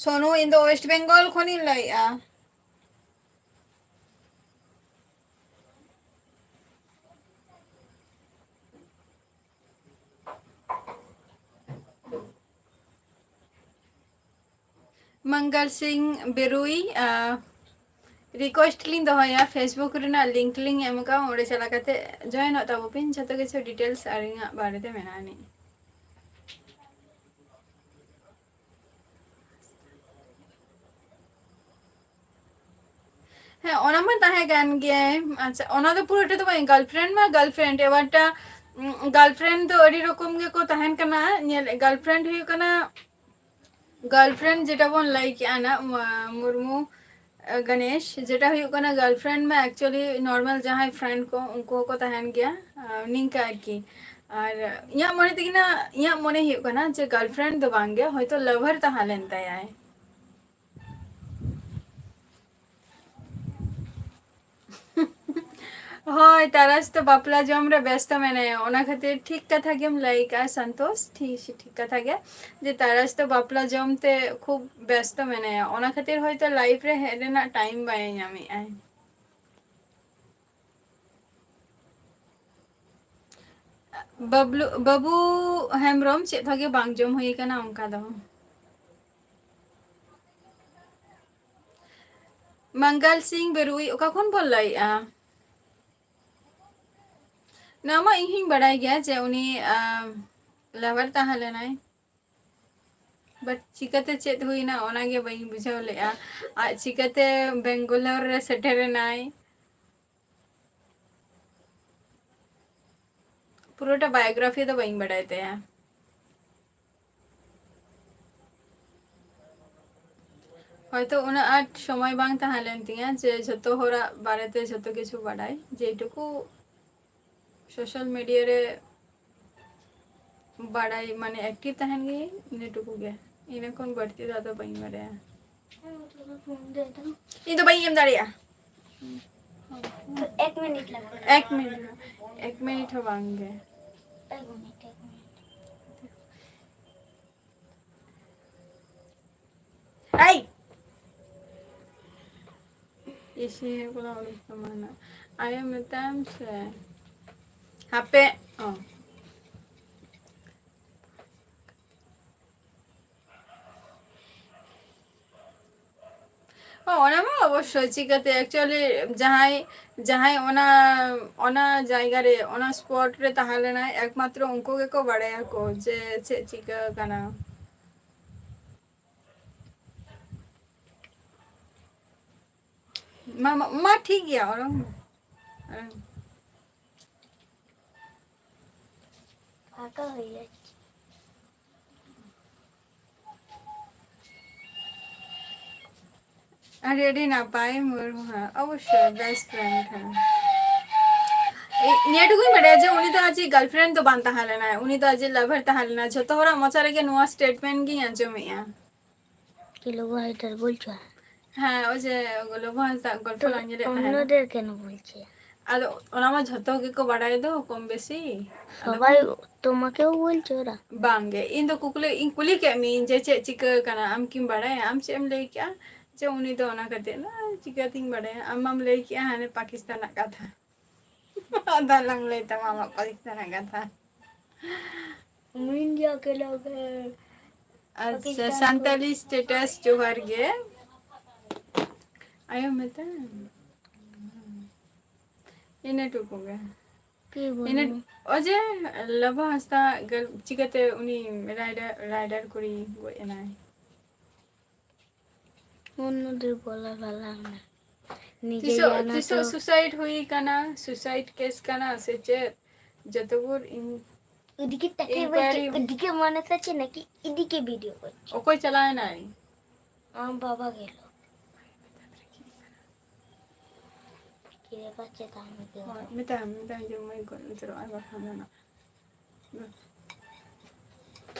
ᱥᱳᱱᱩ, ᱤᱧ ᱫᱚ ᱳᱭᱮᱥᱴ ᱵᱮᱝᱜᱚᱞ ᱠᱷᱚᱱᱤᱧ ᱞᱟᱹᱭᱮᱜᱼᱟ᱾ ᱢᱚᱝᱜᱚᱞ ᱥᱤᱝ ᱵᱮᱨᱩᱭ, ᱟᱨ request ᱞᱤᱧ ᱫᱚᱦᱚᱭᱟ, Facebook ᱨᱮᱱᱟᱜ link ᱞᱤᱧ ᱮᱢ ᱠᱟᱜᱼᱟ, ᱚᱸᱰᱮ ᱪᱟᱞᱟᱣ ᱠᱟᱛᱮ join ᱚᱜ ᱛᱟᱵᱚ ᱯᱮ, ᱡᱷᱚᱛᱚ ᱠᱤᱪᱷᱩ details ᱟᱹᱞᱤᱧᱟᱜ ᱵᱟᱨᱮᱛᱮ ᱢᱮᱱᱟᱜᱼᱟ ᱟᱹᱱᱤᱡ᱾ ᱦᱮᱸ, ᱚᱱᱟ ᱢᱟ ᱛᱟᱦᱮᱸ ᱠᱟᱱ ᱜᱮ᱾ ᱟᱪᱪᱷᱟ, ᱚᱱᱟ ᱫᱚ ᱯᱩᱨᱟᱹᱴᱟ ᱫᱚ ᱵᱟᱝ, girlfriend ᱢᱟ girlfriend, ᱮᱵᱟᱨᱴᱟ, ᱩᱸ, girlfriend ᱫᱚ ᱟᱹᱰᱤ ᱨᱚᱠᱚᱢ ᱜᱮᱠᱚ ᱛᱟᱦᱮᱱ ᱠᱟᱱᱟ᱾ ᱧᱮᱞ, girlfriend ᱦᱩᱭᱩᱜ ᱠᱟᱱᱟ, girlfriend ᱡᱮᱴᱟ ᱵᱚᱱ ᱞᱟᱹᱭ ᱠᱮᱜᱼᱟ ᱱᱟᱜ, ᱢᱟ-, ᱢᱩᱨᱢᱩ, ᱟᱸ, ᱜᱚᱱᱮᱥ, ᱡᱮᱴᱟ ᱦᱩᱭᱩᱜ ᱠᱟᱱᱟ girlfriend ᱢᱟ actually normal ᱡᱟᱦᱟᱸᱭ friend ᱠᱚ, ᱩᱱᱠᱩ ᱦᱚᱸᱠᱚ ᱛᱟᱦᱮᱱ ᱜᱮᱭᱟ, ᱟᱸ, ᱱᱤᱝᱠᱟ ᱟᱨᱠᱤ᱾ ᱟᱨ ᱤᱧᱟᱹᱜ ᱢᱚᱱᱮ ᱛᱮᱜᱮ ᱱᱟᱜ, ᱤᱧᱟᱹᱜ ᱢᱚᱱᱮ ᱦᱩᱭᱩᱜ ᱠᱟᱱᱟ ᱡᱮ girlfriend ᱫᱚ ᱵᱟᱝ ᱜᱮ, ᱦᱚᱭᱛᱳ lover ᱛᱟᱦᱮᱸ ᱞᱮᱱ ᱛᱟᱭᱟᱭ᱾ ᱦᱳᱭ, ᱛᱟᱨᱟᱥ ᱫᱚ ᱵᱟᱯᱞᱟ ᱡᱚᱢ ᱨᱮ ᱵᱮᱥᱛᱚ ᱢᱮᱱᱟᱭᱟ, ᱚᱱᱟ ᱠᱷᱟᱹᱛᱤᱨ ᱴᱷᱤᱠ ᱠᱟᱛᱷᱟ ᱜᱮᱢ ᱞᱟᱹᱭ ᱠᱟᱜᱼᱟ ᱥᱟᱱᱛᱳᱥ, ᱴᱷᱤᱠ, ᱴᱷᱤᱠ ᱠᱟᱛᱷᱟ ᱜᱮ, ᱡᱮ ᱛᱟᱨᱟᱥ ᱫᱚ ᱵᱟᱯᱞᱟ ᱡᱚᱢ ᱛᱮ ᱠᱷᱩᱵ ᱵᱮᱥᱛᱚ ᱢᱮᱱᱟᱭᱟ, ᱚᱱᱟ ᱠᱷᱟᱹᱛᱤᱨ ᱦᱚᱭᱛᱳ live ᱨᱮ ᱦᱮᱡ ᱨᱮᱱᱟᱜ time ᱵᱟᱭ ᱧᱟᱢᱮᱜᱼᱟᱭ᱾ ᱵᱟᱵᱞᱩ, ᱵᱟᱹᱵᱩ ᱦᱮᱢᱵᱨᱚᱢ, ᱪᱮᱫ ᱵᱷᱟᱜᱮ ᱵᱟᱝ ᱡᱚᱢ ᱦᱩᱭ ᱟᱠᱟᱱᱟ ᱚᱱᱠᱟ ᱫᱚ᱾ ᱢᱟᱝᱜᱟᱞ ᱥᱤᱝ ᱵᱮᱨᱩᱭ, ᱚᱠᱟ ᱠᱷᱚᱱ ᱵᱚᱱ ᱞᱟᱹᱭᱮᱜᱼᱟ? ᱱᱚᱣᱟ ᱢᱟ ᱤᱧ ᱦᱚᱸᱧ ᱵᱟᱲᱟᱭ ᱜᱮᱭᱟ ᱡᱮ ᱩᱱᱤ, ᱟᱢ, lover ᱛᱟᱦᱮᱸ ᱞᱮᱱᱟᱭ, but ᱪᱤᱠᱟᱹᱛᱮ ᱪᱮᱫ ᱦᱩᱭᱱᱟ ᱚᱱᱟᱜᱮ ᱵᱟᱹᱧ ᱵᱩᱡᱷᱟᱹᱣ ᱞᱮᱜᱼᱟ᱾ ᱟᱡ ᱪᱤᱠᱟᱹᱛᱮ ᱵᱮᱝᱜᱟᱞᱳᱨ ᱨᱮ ᱥᱮᱴᱮᱨ ᱮᱱᱟᱭ, ᱯᱩᱨᱟᱹᱴᱟ biography ᱫᱚ ᱵᱟᱹᱧ ᱵᱟᱲᱟᱭ ᱛᱟᱭᱟ᱾ ᱦᱚᱭᱛᱚ ᱩᱱᱟᱹᱜ ᱟᱸᱴ ᱥᱚᱢᱚᱭ ᱵᱟᱝ ᱛᱟᱦᱮᱸ ᱞᱮᱱ ᱛᱤᱧᱟᱹ ᱡᱮ ᱡᱷᱚᱛᱚ ᱦᱚᱲᱟᱜ ᱵᱟᱨᱮᱛᱮ ᱡᱷᱚᱛᱚ ᱠᱤᱪᱷᱩ ᱵᱟᱰᱟᱭ, ᱡᱮᱴᱩᱠᱩ social media ᱨᱮ ᱵᱟᱲᱟᱭ, ᱢᱟᱱᱮ active ᱛᱟᱦᱮᱱ ᱜᱤᱭᱟᱹᱧ, ᱤᱱᱟᱹ ᱴᱩᱠᱩ ᱜᱮ, ᱤᱱᱟᱹ ᱠᱷᱚᱱ ᱵᱟᱹᱲᱛᱤ ᱫᱚ ᱟᱫᱚ ᱵᱟᱹᱧ ᱵᱟᱲᱟᱭᱟ᱾ ᱤᱧ ᱫᱚ ᱵᱟᱹᱧ ᱮᱢ ᱫᱟᱲᱮᱭᱟᱜᱼᱟ᱾ ᱛᱚ ᱮᱠ ᱢᱤᱱᱤᱴ ᱞᱟᱜᱟᱜᱼᱟ᱾ ᱮᱠ ᱢᱤᱱᱤᱴ, ᱮᱠ ᱢᱤᱱᱤᱴ ᱦᱚᱸ ᱵᱟᱝ ᱜᱮ᱾ ᱮᱠ ᱢᱤᱱᱤᱴ, ᱮᱠ ᱢᱤᱱᱤᱴ᱾ ᱮᱭ! ᱤᱥᱤᱱ ᱠᱚᱫᱚ ᱩᱱᱤ ᱥᱚᱢᱟᱱᱟ᱾ ᱟᱭᱳ ᱢᱮᱛᱟᱭᱟᱢ ᱥᱮ? ᱦᱟᱯᱮ, ᱚ᱾ ᱚ, ᱚᱱᱟ ᱢᱟ ᱚᱵᱚᱥᱥᱳᱭ, ᱪᱤᱠᱟᱹᱛᱮ actually ᱡᱟᱦᱟᱸᱭ, ᱡᱟᱦᱟᱸᱭ ᱚᱱᱟ, ᱚᱱᱟ ᱡᱟᱭᱜᱟ ᱨᱮ, ᱚᱱᱟ spot ᱨᱮ ᱛᱟᱦᱮᱸ ᱞᱮᱱᱟᱭ, ᱮᱠᱢᱟᱛᱨᱚ ᱩᱱᱠᱩ ᱜᱮᱠᱚ ᱵᱟᱲᱟᱭᱟᱠᱚ ᱡᱮ ᱪᱮᱫ ᱪᱤᱠᱟᱹ ᱠᱟᱱᱟ᱾ ᱢᱟ, ᱢᱟ, ᱢᱟ, ᱴᱷᱤᱠ ᱜᱮᱭᱟ, ᱚᱨᱚᱝ ᱢᱮ᱾ ᱚᱨᱚᱝ᱾ ᱯᱷᱟᱸᱠᱟ ᱦᱩᱭ ᱡᱟᱪᱪᱷᱮ᱾ ᱟᱹᱰᱤ, ᱟᱹᱰᱤ ᱱᱟᱯᱟᱭ ᱢᱩᱨᱢᱩ ᱦᱟᱸᱜ, ᱚᱵᱚᱥᱥᱳᱭ best friend ᱠᱟᱱᱟ᱾ ᱮ, ᱱᱤᱭᱟᱹ ᱴᱩᱠᱩᱧ ᱵᱟᱰᱟᱭᱟ ᱡᱮ ᱩᱱᱤ ᱫᱚ ᱟᱡᱤᱡ girlfriend ᱫᱚ ᱵᱟᱝ ᱛᱟᱦᱮᱸ ᱞᱮᱱᱟᱭ, ᱩᱱᱤ ᱫᱚ ᱟᱡᱤᱡ lover ᱛᱟᱦᱮᱸ ᱞᱮᱱᱟᱭ᱾ ᱡᱷᱚᱛᱚ ᱦᱚᱲᱟᱜ ᱢᱚᱪᱟ ᱨᱮᱜᱮ ᱱᱚᱣᱟ statement ᱜᱤᱧ ᱟᱸᱡᱚᱢᱮᱜᱼᱟ᱾ कि लोगो हाइटर बोल चुका है। ᱦᱮᱸ, ᱳᱭ ᱡᱮ ᱞᱳᱵᱳ ᱦᱟᱸᱥᱫᱟ ᱜᱚᱞᱯᱷᱚ ᱞᱟᱝ ᱧᱮᱞᱮᱫ ᱛᱟᱦᱮᱱᱟ᱾ ᱚᱱᱱᱚᱫᱮᱨ ᱠᱮᱱ ᱵᱚᱞᱪᱷᱮ? ᱟᱫᱚ ᱚᱱᱟ ᱢᱟ ᱡᱷᱚᱛᱚ ᱜᱮᱠᱚ ᱵᱟᱲᱟᱭ ᱫᱚ ᱠᱚᱢ ᱵᱮᱥᱤ᱾ ᱟᱫᱚ ᱥᱚᱵᱟᱭ ᱛᱚᱢᱟᱠᱮᱣ ᱵᱚᱞᱪᱷᱚ ᱳᱨᱟ᱾ ᱵᱟᱝᱜᱮ, ᱤᱧ ᱫᱚ ᱠᱩᱠᱞᱤ, ᱤᱧ ᱠᱩᱞᱤ ᱠᱮᱫ ᱢᱤᱭᱟᱹᱧ ᱡᱮ ᱪᱮᱫ ᱪᱤᱠᱟᱹ ᱟᱠᱟᱱᱟ, ᱟᱢ ᱠᱤᱢ ᱵᱟᱲᱟᱭᱟ? ᱟᱢ ᱪᱮᱫ ᱮᱢ ᱞᱟᱹᱭ ᱠᱮᱜᱼᱟ? ᱡᱮ ᱩᱱᱤ ᱫᱚ ᱚᱱᱟ ᱠᱷᱟᱹᱛᱤᱨ, ᱪᱤᱠᱟᱹᱛᱤᱧ ᱵᱟᱲᱟᱭᱟ? ᱟᱢ ᱢᱟᱢ ᱞᱟᱹᱭ ᱠᱮᱜᱼᱟ ᱦᱟᱱᱮ ᱯᱟᱠᱤᱥᱛᱟᱱ ᱨᱮᱱᱟᱜ ᱠᱟᱛᱷᱟ᱾ ᱟᱫᱚ ᱟᱞᱚᱢ ᱞᱟᱹᱭ ᱛᱟᱢᱟ ᱟᱢᱟᱜ ᱯᱟᱠᱤᱥᱛᱟᱱ ᱨᱮᱱᱟᱜ ᱠᱟᱛᱷᱟ᱾ ᱟᱪᱪᱷᱟ, ᱥᱟᱱᱛᱟᱞᱤ status ᱡᱚᱦᱟᱨ ᱜᱮ᱾ ᱟᱭᱳ ᱢᱮᱛᱟᱢ᱾ ᱤᱱᱟᱹ ᱴᱩᱠᱩ ᱜᱮ᱾ ᱤᱱᱟᱹ, ᱚᱡᱮ ᱞᱚᱵᱚ ᱦᱟᱸᱥᱫᱟ ᱜᱟᱹᱞ-, ᱪᱤᱠᱟᱹᱛᱮ ᱩᱱᱤ ᱨᱟᱭᱰᱟᱨ, ᱨᱟᱭᱰᱟᱨ ᱠᱩᱲᱤ ᱜᱚᱡ ᱮᱱᱟᱭ? ᱩᱱ ᱫᱚ ᱵᱚᱞᱚ ᱵᱟᱞᱟ ᱢᱮ᱾ ᱱᱤᱡᱮ ᱛᱤᱥᱚᱜ, ᱡᱟᱱᱟ ᱛᱤᱥᱚᱜ ᱛᱚ᱾ Suicide ᱦᱩᱭ ᱠᱟᱱᱟ, suicide case ᱠᱟᱱᱟ ᱥᱮ ᱪᱮᱫ? ᱡᱚᱛᱚ ᱵᱷᱳᱨ ᱤᱧ ᱩᱫᱤᱜᱮ ᱛᱟᱠᱮ inquiry ᱵᱟᱹᱪᱩ, ᱩᱫᱤᱜᱮ ᱢᱚᱱᱮ ᱛᱟᱪᱮ ᱱᱟᱠᱤ ᱤᱫᱤᱜᱮ video ᱠᱚᱨᱪᱮ᱾ ᱚᱠᱚᱭ ᱪᱟᱞᱟᱣ ᱮᱱᱟᱭ? ᱟᱢ ᱵᱟᱵᱟ ᱜᱮᱞᱚ᱾ ᱠᱤᱨᱮ ᱯᱟᱪᱮ ᱛᱟᱢ ᱜᱮ᱾ ᱦᱳᱭ, ᱢᱮᱛᱟᱭ ᱢᱮ, ᱢᱮᱛᱟᱭ ᱢᱮ ᱡᱮ ᱢᱟᱹᱭ ᱜᱚᱡ ᱩᱛᱟᱹᱨᱚᱜ ᱟᱭ ᱵᱟᱠᱷᱟᱱ ᱫᱚ ᱱᱟᱜ᱾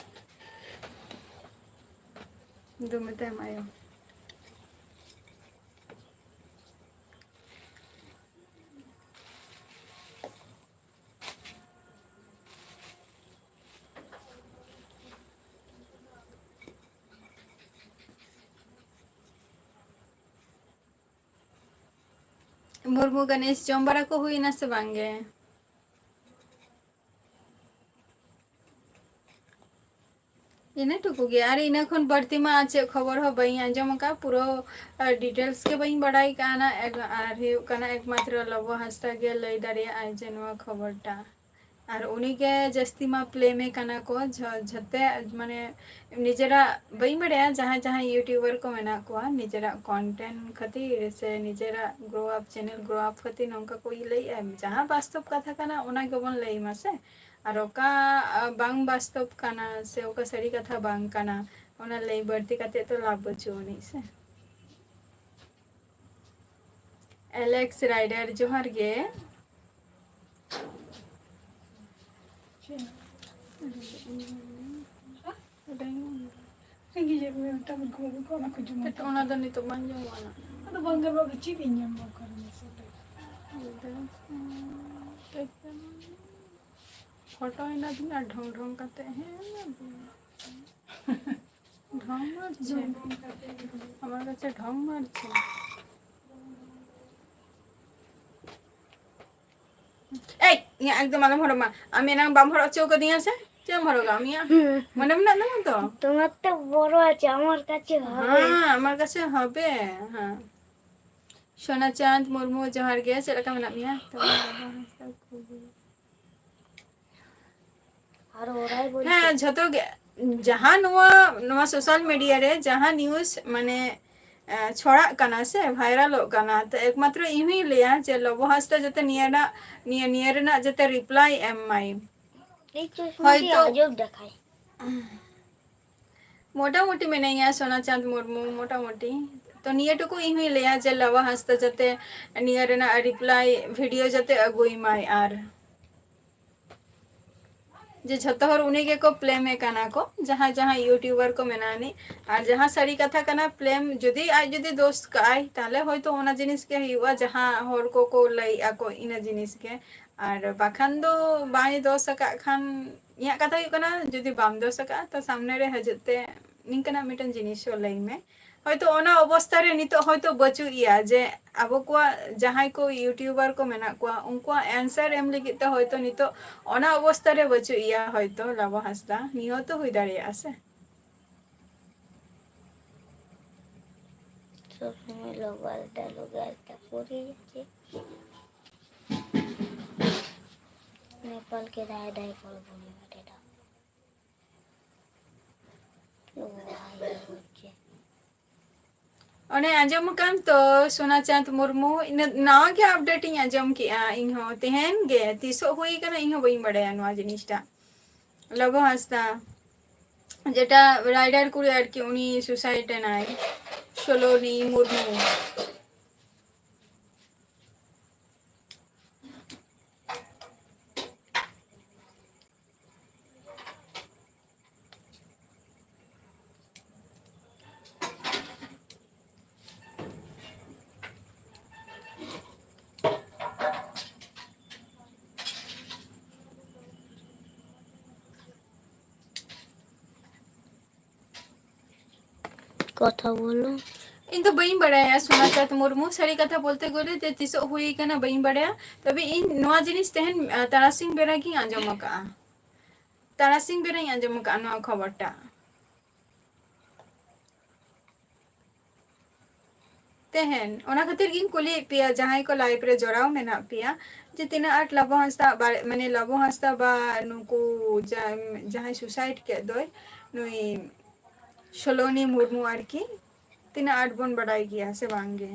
ᱫᱩ ᱢᱮᱛᱟᱭ ᱢᱮ ᱟᱭᱳ᱾ ᱢᱩᱨᱢᱩ ᱜᱚᱱᱮᱥ, ᱡᱚᱢ ᱵᱟᱲᱟ ᱠᱚ ᱦᱩᱭᱱᱟ ᱥᱮ ᱵᱟᱝ ᱜᱮ? ᱤᱱᱟᱹ ᱴᱩᱠᱩ ᱜᱮ, ᱟᱨ ᱤᱱᱟᱹ ᱠᱷᱚᱱ ᱵᱟᱹᱲᱛᱤ ᱢᱟ ᱪᱮᱫ ᱠᱷᱚᱵᱚᱨ ᱦᱚᱸ ᱵᱟᱹᱧ ᱟᱸᱡᱚᱢ ᱟᱠᱟᱫᱼᱟ, ᱯᱩᱨᱟᱹ, ᱟᱨ details ᱜᱮ ᱵᱟᱹᱧ ᱵᱟᱲᱟᱭ ᱠᱟᱱᱟ᱾ ᱮᱠ-, ᱟᱨ ᱦᱩᱭᱩᱜ ᱠᱟᱱᱟ ᱮᱠᱢᱟᱛᱨᱚ ᱞᱚᱵᱚ ᱦᱟᱸᱥᱫᱟ ᱜᱮ ᱞᱟᱹᱭ ᱫᱟᱲᱮᱭᱟᱜᱼᱟᱭ ᱡᱮ ᱱᱚᱣᱟ ᱠᱷᱚᱵᱚᱨ ᱴᱟ᱾ ᱟᱨ ᱩᱱᱤ ᱜᱮ ᱡᱟᱹᱥᱛᱤ ᱢᱟ play ᱢᱮ ᱠᱟᱱᱟ ᱠᱚ, ᱡᱷᱚ-, ᱡᱷᱚᱛᱮ ᱢᱟᱱᱮ ᱱᱤᱡᱮᱨᱟᱜ ᱵᱟᱹᱧ ᱵᱟᱲᱟᱭᱟ, ᱡᱟᱦᱟᱸᱭ ᱡᱟᱦᱟᱸᱭ YouTuber ᱠᱚ ᱢᱮᱱᱟᱜ ᱠᱚᱣᱟ, ᱱᱤᱡᱮᱨᱟᱜ content ᱠᱷᱟᱹᱛᱤᱨ ᱥᱮ ᱱᱤᱡᱮᱨᱟᱜ grow up, channel grow up ᱠᱷᱟᱹᱛᱤᱨ ᱱᱚᱝᱠᱟ ᱠᱚ ᱞᱟᱹᱭᱮᱜᱼᱟ᱾ ᱡᱟᱦᱟᱸ ᱵᱟᱥᱛᱚᱵ ᱠᱟᱛᱷᱟ ᱠᱟᱱᱟ, ᱚᱱᱟ ᱜᱮᱵᱚᱱ ᱞᱟᱹᱭ ᱢᱟ ᱥᱮ᱾ ᱟᱨ ᱚᱠᱟ, ᱟ, ᱵᱟᱝ ᱵᱟᱥᱛᱚᱵ ᱠᱟᱱᱟ ᱥᱮ ᱚᱠᱟ ᱥᱟᱹᱨᱤ ᱠᱟᱛᱷᱟ ᱵᱟᱝ ᱠᱟᱱᱟ, ᱚᱱᱟ ᱞᱟᱹᱭ ᱵᱟᱹᱲᱛᱤ ᱠᱟᱛᱮ ᱛᱚ ᱞᱟᱵᱷ ᱵᱟᱹᱪᱩᱜ ᱟᱹᱱᱤᱡ ᱥᱮ᱾ Alex Rider, ᱡᱚᱦᱟᱨ ᱜᱮ᱾ ᱨᱮᱸᱜᱮᱡ ᱮᱫ ᱢᱮᱭᱟ, ᱢᱤᱫᱴᱟᱝ ᱜᱩᱲ ᱠᱚ, ᱚᱱᱟ ᱠᱚ ᱡᱚᱢ ᱢᱮ᱾ ᱚᱱᱟ ᱫᱚ ᱱᱤᱛᱚᱜ ᱵᱟᱝ ᱡᱚᱢᱚᱜᱼᱟ ᱱᱟᱜ᱾ ᱟᱫᱚ ᱵᱟᱝ ᱜᱟᱱᱚᱜᱼᱟ, ᱪᱮᱫ ᱤᱧ ᱧᱟᱢᱟ ᱚᱠᱟᱨᱮ ᱢᱟᱥᱮ ᱞᱟᱹᱭ ᱢᱮ? ᱮᱠᱫᱚᱢ ᱯᱷᱳᱴᱳ ᱦᱮᱱᱟᱜ ᱛᱤᱧᱟ ᱰᱷᱚᱝ ᱰᱷᱚᱝ ᱠᱟᱛᱮ᱾ ᱦᱮᱸ, ᱰᱷᱚᱝ ᱢᱟᱨᱪᱮ᱾ ᱟᱢᱟᱨ ᱠᱟᱪᱷᱮ ᱰᱷᱚᱝ ᱢᱟᱨᱪᱮ᱾ ᱮᱭ, ᱤᱧᱟᱹᱜ ᱮᱠᱫᱚᱢ ᱟᱞᱚᱢ ᱦᱚᱨᱚᱜ ᱢᱟ᱾ ᱟᱢ ᱮᱱᱟᱝ ᱵᱟᱢ ᱦᱚᱨᱚᱜ ᱦᱚᱪᱚ ᱠᱟᱫᱤᱧᱟ ᱥᱮ? ᱪᱮᱫ ᱮᱢ ᱦᱚᱨᱚᱜᱟ ᱟᱢ ᱤᱧᱟᱹᱜ? ᱦᱩᱸ᱾ ᱢᱚᱱᱮ ᱢᱮᱱᱟᱜ ᱛᱟᱢᱟ ᱛᱚ? তোমার তো বড় আছে, আমার কাছে হবে। ᱦᱮᱸ, ᱟᱢᱟᱨ ᱠᱟᱪᱷᱮ ᱦᱚᱵᱮ᱾ ᱦᱮᱸ᱾ ᱥᱳᱱᱟ ᱪᱟᱸᱫᱽ ᱢᱩᱨᱢᱩ, ᱡᱚᱦᱟᱨ ᱜᱮ᱾ ᱪᱮᱫ ᱞᱮᱠᱟ ᱢᱮᱱᱟᱜ ᱢᱮᱭᱟ? ᱟᱨ ᱚᱲᱟᱭ ᱵᱚᱞᱛᱮ ᱦᱮᱸ, ᱡᱷᱚᱛᱚ ᱜᱮ, ᱡᱟᱦᱟᱸ ᱱᱚᱣᱟ, ᱱᱚᱣᱟ social media ᱨᱮ ᱡᱟᱦᱟᱸ news ᱢᱟᱱᱮ, ᱮ, ᱪᱷᱚᱲᱟᱜ ᱠᱟᱱᱟ ᱥᱮ ᱵᱷᱟᱭᱨᱟᱞᱚᱜ ᱠᱟᱱᱟ, ᱛᱚ ᱮᱠᱢᱟᱛᱨᱚ ᱤᱧ ᱦᱚᱸᱧ ᱞᱟᱹᱭᱟ ᱡᱮ ᱞᱚᱵᱚ ᱦᱟᱸᱥᱫᱟ ᱡᱟᱛᱮ ᱱᱤᱭᱟᱹ ᱨᱮᱱᱟᱜ, ᱱᱤᱭᱟᱹ, ᱱᱤᱭᱟᱹ ᱨᱮᱱᱟᱜ ᱡᱟᱛᱮ reply ᱮᱢ ᱢᱟᱭ᱾ এই চশমাটি হয়তো আজব দেখায়। ᱢᱚᱴᱟᱢᱩᱴᱤ ᱢᱮᱱᱟᱭᱟ ᱥᱳᱱᱟ ᱪᱟᱸᱫᱽ ᱢᱩᱨᱢᱩ, ᱢᱚᱴᱟᱢᱩᱴᱤ᱾ ᱛᱚ ᱱᱤᱭᱟᱹ ᱴᱩᱠᱩ ᱤᱧ ᱦᱚᱸᱧ ᱞᱟᱹᱭᱟ ᱡᱮ ᱞᱚᱵᱚ ᱦᱟᱸᱥᱫᱟ ᱡᱟᱛᱮ ᱱᱤᱭᱟᱹ ᱨᱮᱱᱟᱜ reply video ᱡᱟᱛᱮ ᱟᱹᱜᱩᱭ ᱢᱟᱭ᱾ ᱟᱨ ᱡᱮ ᱡᱷᱚᱛᱚ ᱦᱚᱲ ᱩᱱᱤ ᱜᱮᱠᱚ blame ᱮ ᱠᱟᱱᱟ ᱠᱚ, ᱡᱟᱦᱟᱸᱭ ᱡᱟᱦᱟᱸᱭ YouTuber ᱠᱚ ᱢᱮᱱᱟᱜ ᱟᱹᱱᱤᱡ᱾ ᱟᱨ ᱡᱟᱦᱟᱸ ᱥᱟᱹᱨᱤ ᱠᱟᱛᱷᱟ ᱠᱟᱱᱟ, blame ᱡᱩᱫᱤ ᱟᱡ ᱡᱩᱫᱤ ᱫᱳᱥ ᱠᱟᱜᱼᱟᱭ, ᱛᱟᱦᱞᱮ ᱦᱚᱭᱛᱳ ᱚᱱᱟ ᱡᱤᱱᱤᱥ ᱜᱮ ᱦᱩᱭᱩᱜᱼᱟ, ᱡᱟᱦᱟᱸ ᱦᱚᱲ ᱠᱚᱠᱚ ᱞᱟᱹᱭᱮᱜᱼᱟ ᱠᱚ, ᱤᱱᱟᱹ ᱡᱤᱱᱤᱥ ᱜᱮ᱾ ᱟᱨ ᱵᱟᱠᱷᱟᱱ ᱫᱚ ᱵᱟᱭ ᱫᱳᱥ ᱟᱠᱟᱫ ᱠᱷᱟᱱ, ᱤᱧᱟᱹᱜ ᱠᱟᱛᱷᱟ ᱦᱩᱭᱩᱜ ᱠᱟᱱᱟ, ᱡᱩᱫᱤ ᱵᱟᱢ ᱫᱳᱥ ᱟᱠᱟᱫᱼᱟ, ᱛᱚ ᱥᱟᱢᱱᱮ ᱨᱮ ᱦᱤᱡᱩᱜ ᱛᱮ ᱱᱤᱝᱠᱟᱹᱱᱟᱜ ᱢᱤᱫᱴᱮᱱ ᱡᱤᱱᱤᱥ ᱦᱚᱸ ᱞᱟᱹᱭ ᱢᱮ᱾ ᱦᱚᱭᱛᱳ ᱚᱱᱟ ᱚᱵᱚᱥᱛᱟ ᱨᱮ ᱱᱤᱛᱚᱜ ᱦᱚᱭᱛᱳ ᱵᱟᱹᱪᱩᱜ ᱮᱭᱟ, ᱡᱮ ᱟᱵᱚ ᱠᱚᱣᱟᱜ ᱡᱟᱦᱟᱸᱭ ᱠᱚ YouTuber ᱠᱚ ᱢᱮᱱᱟᱜ ᱠᱚᱣᱟ, ᱩᱱᱠᱩᱣᱟᱜ answer ᱮᱢ ᱞᱟᱹᱜᱤᱫ ᱛᱮ ᱦᱚᱭᱛᱳ ᱱᱤᱛᱚᱜ ᱚᱱᱟ ᱚᱵᱚᱥᱛᱟ ᱨᱮ ᱵᱟᱹᱪᱩᱜ ᱮᱭᱟ, ᱦᱚᱭᱛᱳ ᱞᱚᱵᱚ ᱦᱟᱸᱥᱫᱟ, ᱱᱤᱭᱟᱹ ᱦᱚᱸᱛᱚ ᱦᱩᱭ ᱫᱟᱲᱮᱭᱟᱜᱼᱟ ᱥᱮ᱾ সবসময় লোক আলাদা, লোক আলাদা করে যাচ্ছে। নেপালকে দায় দায় করবো না, এটা। ᱚᱱᱮ ᱟᱸᱡᱚᱢ ᱟᱠᱟᱱ ᱛᱚ, ᱥᱳᱱᱟ ᱪᱟᱸᱫᱽ ᱢᱩᱨᱢᱩ, ᱤᱱᱟᱹ ᱱᱟᱣᱟ ᱜᱮ update ᱤᱧ ᱟᱸᱡᱚᱢ ᱠᱮᱜᱼᱟ ᱤᱧ ᱦᱚᱸ᱾ ᱛᱮᱦᱮᱧ ᱜᱮ ᱛᱤᱥᱚᱜ ᱦᱩᱭ ᱠᱟᱱᱟ, ᱤᱧ ᱦᱚᱸ ᱵᱟᱹᱧ ᱵᱟᱲᱟᱭᱟ ᱱᱚᱣᱟ ᱡᱤᱱᱤᱥᱴᱟ᱾ ᱞᱚᱵᱚ ᱦᱟᱸᱥᱫᱟ, ᱡᱮᱴᱟ rider ᱠᱩᱲᱤ ᱟᱨᱠᱤ, ᱩᱱᱤ suicide ᱮᱱᱟᱭ, ᱥᱳᱞᱳᱱᱤ ᱢᱩᱨᱢᱩ᱾ ᱠᱚᱛᱷᱟ ᱵᱚᱞᱚ᱾ ᱤᱧ ᱫᱚ ᱵᱟᱹᱧ ᱵᱟᱲᱟᱭᱟ ᱥᱳᱱᱟ ᱪᱟᱸᱫᱽ ᱢᱩᱨᱢᱩ, ᱥᱟᱹᱨᱤ ᱠᱟᱛᱷᱟ ᱵᱚᱞᱛᱮ ᱜᱮᱞᱮ ᱡᱮ ᱛᱤᱥᱚᱜ ᱦᱩᱭ ᱠᱟᱱᱟ ᱵᱟᱹᱧ ᱵᱟᱲᱟᱭᱟ᱾ ᱛᱚᱵᱮ ᱤᱧ ᱱᱚᱣᱟ ᱡᱤᱱᱤᱥ ᱛᱮᱦᱮᱧ, ᱟ, ᱛᱟᱨᱟᱥᱤᱧ ᱵᱮᱲᱟ ᱜᱤᱧ ᱟᱸᱡᱚᱢ ᱟᱠᱟᱫᱼᱟ᱾ ᱛᱟᱨᱟᱥᱤᱧ ᱵᱮᱲᱟᱧ ᱟᱸᱡᱚᱢ ᱟᱠᱟᱫᱼᱟ ᱱᱚᱣᱟ ᱠᱷᱚᱵᱚᱨ ᱴᱟᱜ᱾ ᱛᱮᱦᱮᱧ ᱚᱱᱟ ᱠᱷᱟᱹᱛᱤᱨ ᱜᱤᱧ ᱠᱩᱞᱤᱭᱮᱫ ᱯᱮᱭᱟ, ᱡᱟᱦᱟᱸᱭ ᱠᱚ live ᱨᱮ ᱡᱚᱲᱟᱣ ᱢᱮᱱᱟᱜ ᱯᱮᱭᱟ, ᱡᱮ ᱛᱤᱱᱟᱹᱜ ᱟᱸᱴ ᱞᱟᱵᱚ ᱦᱟᱸᱥᱫᱟ ᱵᱟᱨᱮ-, ᱢᱟᱱᱮ ᱞᱟᱵᱚ ᱦᱟᱸᱥᱫᱟ ᱵᱟ ᱱᱩᱠᱩ ᱡᱟ-, ᱡᱟᱦᱟᱸᱭ suicide ᱠᱮᱫ ᱫᱚᱭ, ᱱᱩᱭ ᱥᱚᱞᱚᱱᱤ ᱢᱩᱨᱢᱩ ᱟᱨᱠᱤ, ᱛᱤᱱᱟᱹᱜ ᱟᱸᱴ ᱵᱚᱱ ᱵᱟᱰᱟᱭ ᱜᱮᱭᱟ ᱥᱮ ᱵᱟᱝ ᱜᱮ?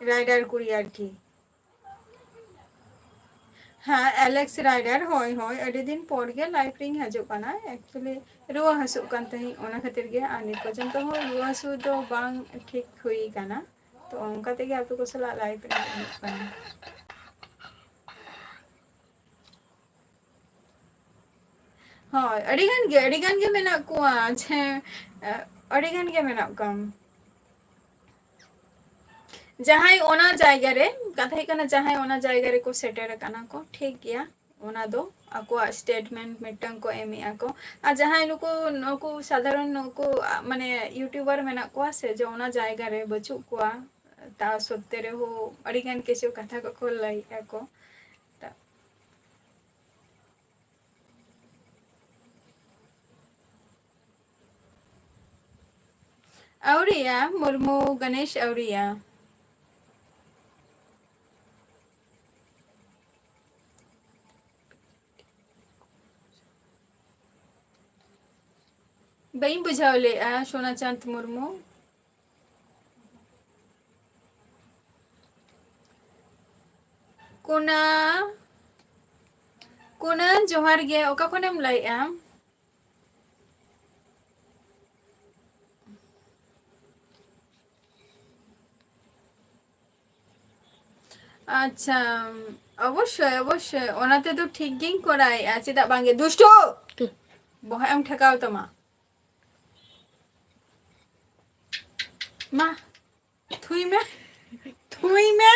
ᱨᱟᱭᱰᱟᱨ ᱠᱩᱲᱤ ᱟᱨᱠᱤ᱾ ᱦᱮᱸ, ᱟᱞᱮᱠᱥ ᱨᱟᱭᱰᱟᱨ, ᱦᱳᱭ, ᱦᱳᱭ, ᱟᱹᱰᱤ ᱫᱤᱱ ᱯᱚᱨ ᱜᱮ live ᱨᱤᱧ ᱦᱤᱡᱩᱜ ᱠᱟᱱᱟ᱾ Actually, ᱨᱩᱣᱟᱹ ᱦᱟᱹᱥᱩᱜ ᱠᱟᱱ ᱛᱟᱦᱮᱸᱧ, ᱚᱱᱟ ᱠᱷᱟᱹᱛᱤᱨ ᱜᱮ, ᱟᱨ ᱱᱤᱛ ᱯᱚᱨᱡᱚᱱᱛᱚ ᱦᱚᱸ ᱨᱩᱣᱟᱹ ᱦᱟᱹᱥᱩ ᱫᱚ ᱵᱟᱝ ᱴᱷᱤᱠ ᱦᱩᱭ ᱠᱟᱱᱟ᱾ ᱛᱚ, ᱚᱱᱠᱟ ᱛᱮᱜᱮ ᱟᱯᱮ ᱠᱚ ᱥᱟᱞᱟᱜ live ᱨᱮ ᱦᱤᱡᱩᱜ ᱠᱟᱱᱟ᱾ ᱦᱳᱭ, ᱟᱹᱰᱤ ᱜᱟᱱ ᱜᱮ, ᱟᱹᱰᱤ ᱜᱟᱱ ᱜᱮ ᱢᱮᱱᱟᱜ ᱠᱚᱣᱟ, ᱡᱮ, ᱮ, ᱟᱹᱰᱤ ᱜᱟᱱ ᱜᱮ ᱢᱮᱱᱟᱜ ᱠᱚᱣᱟ᱾ ᱡᱟᱦᱟᱸᱭ ᱚᱱᱟ ᱡᱟᱭᱜᱟ ᱨᱮ, ᱠᱟᱛᱷᱟ ᱦᱩᱭᱩᱜ ᱠᱟᱱᱟ, ᱡᱟᱦᱟᱸᱭ ᱚᱱᱟ ᱡᱟᱭᱜᱟ ᱨᱮᱠᱚ ᱥᱮᱴᱮᱨ ᱟᱠᱟᱱᱟ ᱠᱚ, ᱴᱷᱤᱠ ᱜᱮᱭᱟ, ᱚᱱᱟ ᱫᱚ ᱟᱠᱚᱣᱟᱜ statement ᱢᱤᱫᱴᱟᱝ ᱠᱚ ᱮᱢᱮᱜᱼᱟ ᱠᱚ᱾ ᱟᱨ ᱡᱟᱦᱟᱸᱭ ᱱᱩᱠᱩ, ᱱᱩᱠᱩ ᱥᱟᱫᱷᱟᱨᱚᱱ ᱱᱩᱠᱩ, ᱟ, ᱢᱟᱱᱮ, YouTuber ᱢᱮᱱᱟᱜ ᱠᱚᱣᱟ ᱥᱮ, ᱡᱮ ᱚᱱᱟ ᱡᱟᱭᱜᱟ ᱨᱮ ᱵᱟᱹᱪᱩᱜ ᱠᱚᱣᱟ, ᱛᱟ ᱥᱚᱛᱛᱮ ᱨᱮᱦᱚᱸ ᱟᱹᱰᱤ ᱜᱟᱱ ᱠᱤᱪᱷᱩ ᱠᱟᱛᱷᱟ ᱠᱚᱠᱚ ᱞᱟᱹᱭᱮᱜᱼᱟ ᱠᱚ᱾ ᱛᱟ-, ᱟᱹᱣᱨᱤᱭᱟ, ᱢᱩᱨᱢᱩ ᱜᱚᱱᱮᱥ ᱟᱹᱣᱨᱤᱭᱟ᱾ ᱵᱟᱹᱧ ᱵᱩᱡᱷᱟᱹᱣ ᱞᱮᱜᱼᱟ, ᱥᱳᱱᱟ ᱪᱟᱸᱫᱽ ᱢᱩᱨᱢᱩ᱾ ᱠᱩᱱᱟ, ᱠᱩᱱᱟ, ᱡᱚᱦᱟᱨ ᱜᱮ᱾ ᱚᱠᱟ ᱠᱷᱚᱱᱮᱢ ᱞᱟᱹᱭᱮᱜᱼᱟ? ᱟᱪᱪᱷᱟ, ᱚᱵᱚᱥᱥᱳᱭ, ᱚᱵᱚᱥᱥᱳᱭ, ᱚᱱᱟ ᱛᱮᱫᱚ ᱴᱷᱤᱠ ᱜᱤᱧ ᱠᱚᱨᱟᱣᱮᱜᱼᱟ, ᱪᱮᱫᱟᱜ ᱵᱟᱝᱜᱮ? ᱫᱩᱥᱴᱩ! ᱵᱚᱦᱚᱜ ᱮᱢ ᱴᱷᱮᱠᱟᱣ ᱛᱟᱢᱟ᱾ ᱢᱟ, ᱛᱷᱩᱭ ᱢᱮ, ᱛᱷᱩᱭ ᱢᱮ,